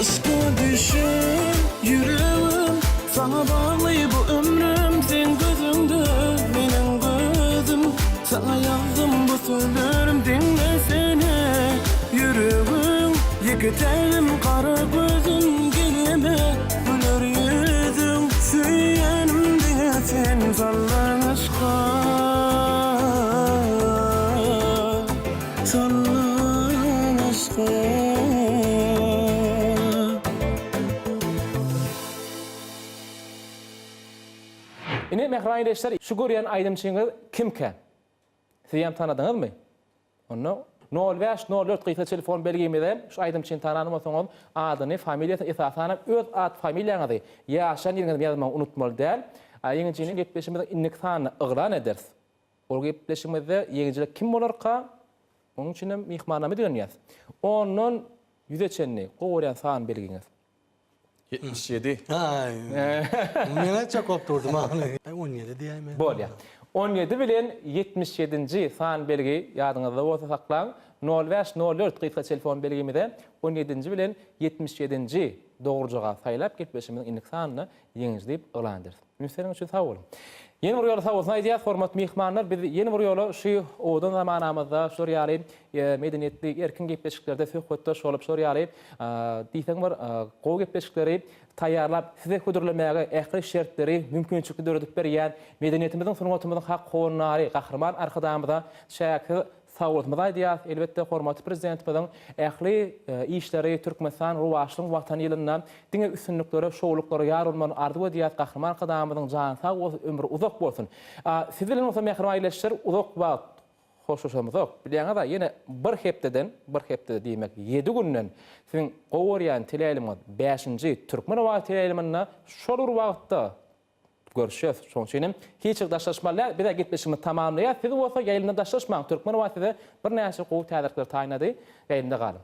Yşka düşen ýüregim Saňa bagly bu ömrüm Seň gözüňde meniň gözüm Saňa ýazdym bu sözlerim Diňlesene ýüregim Ýeke tägim gara gözüm Gizleme güler ýüzüň Söýýänim diňe sen Sallan yşka Sallan yşka. Ine mähriban ildeşler şu görýän aýdymçyňyz kimkä? Sizem tanadyňyzmy? Onda nol bäş nol dört gysga telefon belgimize şu aýdymçyny tanan bolsaňyz adyny, familiýasyny esasanam öz at familiýaňyzy, ýaşaýan ýeriňizi ýazmagy unutmaly däl. Ýeňijini gepleşigimiziň indiki sanynda yglan ederis. Ol gepleşigimizde ýeňijiler kim bolarka? Onuň üçin hem myhmanlarymyzy ýüzlenýäs. Ondan ýüze çenli gowy görýän san belgiňiz. 77. Aý. Men aýtjak bolup durdum a. 17 diýäýme. Bolýar. 17 bilen 77-nji san belgi ýadyňyzda bolsa saklaň. Nol bäş, nol dört gysga telefon belgimize on ýedinji bilen 77-nji dogry jogaby saýlap gepleşigimiziň indiki sanynda ýeňiji diýip yglan ederis. Üns beriňiz üçin sag boluň. Ýene bir ýola sag bolsun aýdýas, hormatly myhmanlar, biz ýene bir ýola şu owadan zamanamyzda şular ýaly medeniýetli, erkin gepleşiklerde söhbetdeş bolup, şular ýaly diýseň bir gowy gepleşikleri taýýarlap size hödürlemäge ähli şertleri, mümkinçilikleri döredip berýän medeniýetimiziň, sungatymyzyň hak howandary Gahryman Arkadagymyza çäksiz Sagbolsunymyzy aýdýarys. Elbetde, hormatly Prezidentimiziň ähli işleri Türkmenistan rowaçlygyň Watany ýylynda diňe üstünliklere, şowluklara ýar bolmagyny arzuw edýäris. Gahryman Arkadagymyzyň jany sag bolsun, ömri uzak bolsun! Siz bilen bolsa mähriban ildeşler uzak wagt hoşlaşamyzok. Bilýäňiz-ä, ýene bir hepdeden, bir hepde diýmek ýedi günden siziň gowy görýän teleýaýlymyňyz bäşinji Türkmen owazy teleýaýlymynda şol bir wagtda Görüşýäs. Şonuň üçin hem hiç ýere daşlaşmaly däl. Biz-ä gepleşigimizi tamamlaýas. Siz bolsa ýaýlymdan daşlaşmaň. Türkmen owazy size birnäçe gowy täzelikleri taýynlady. Ýaýlymda galyň.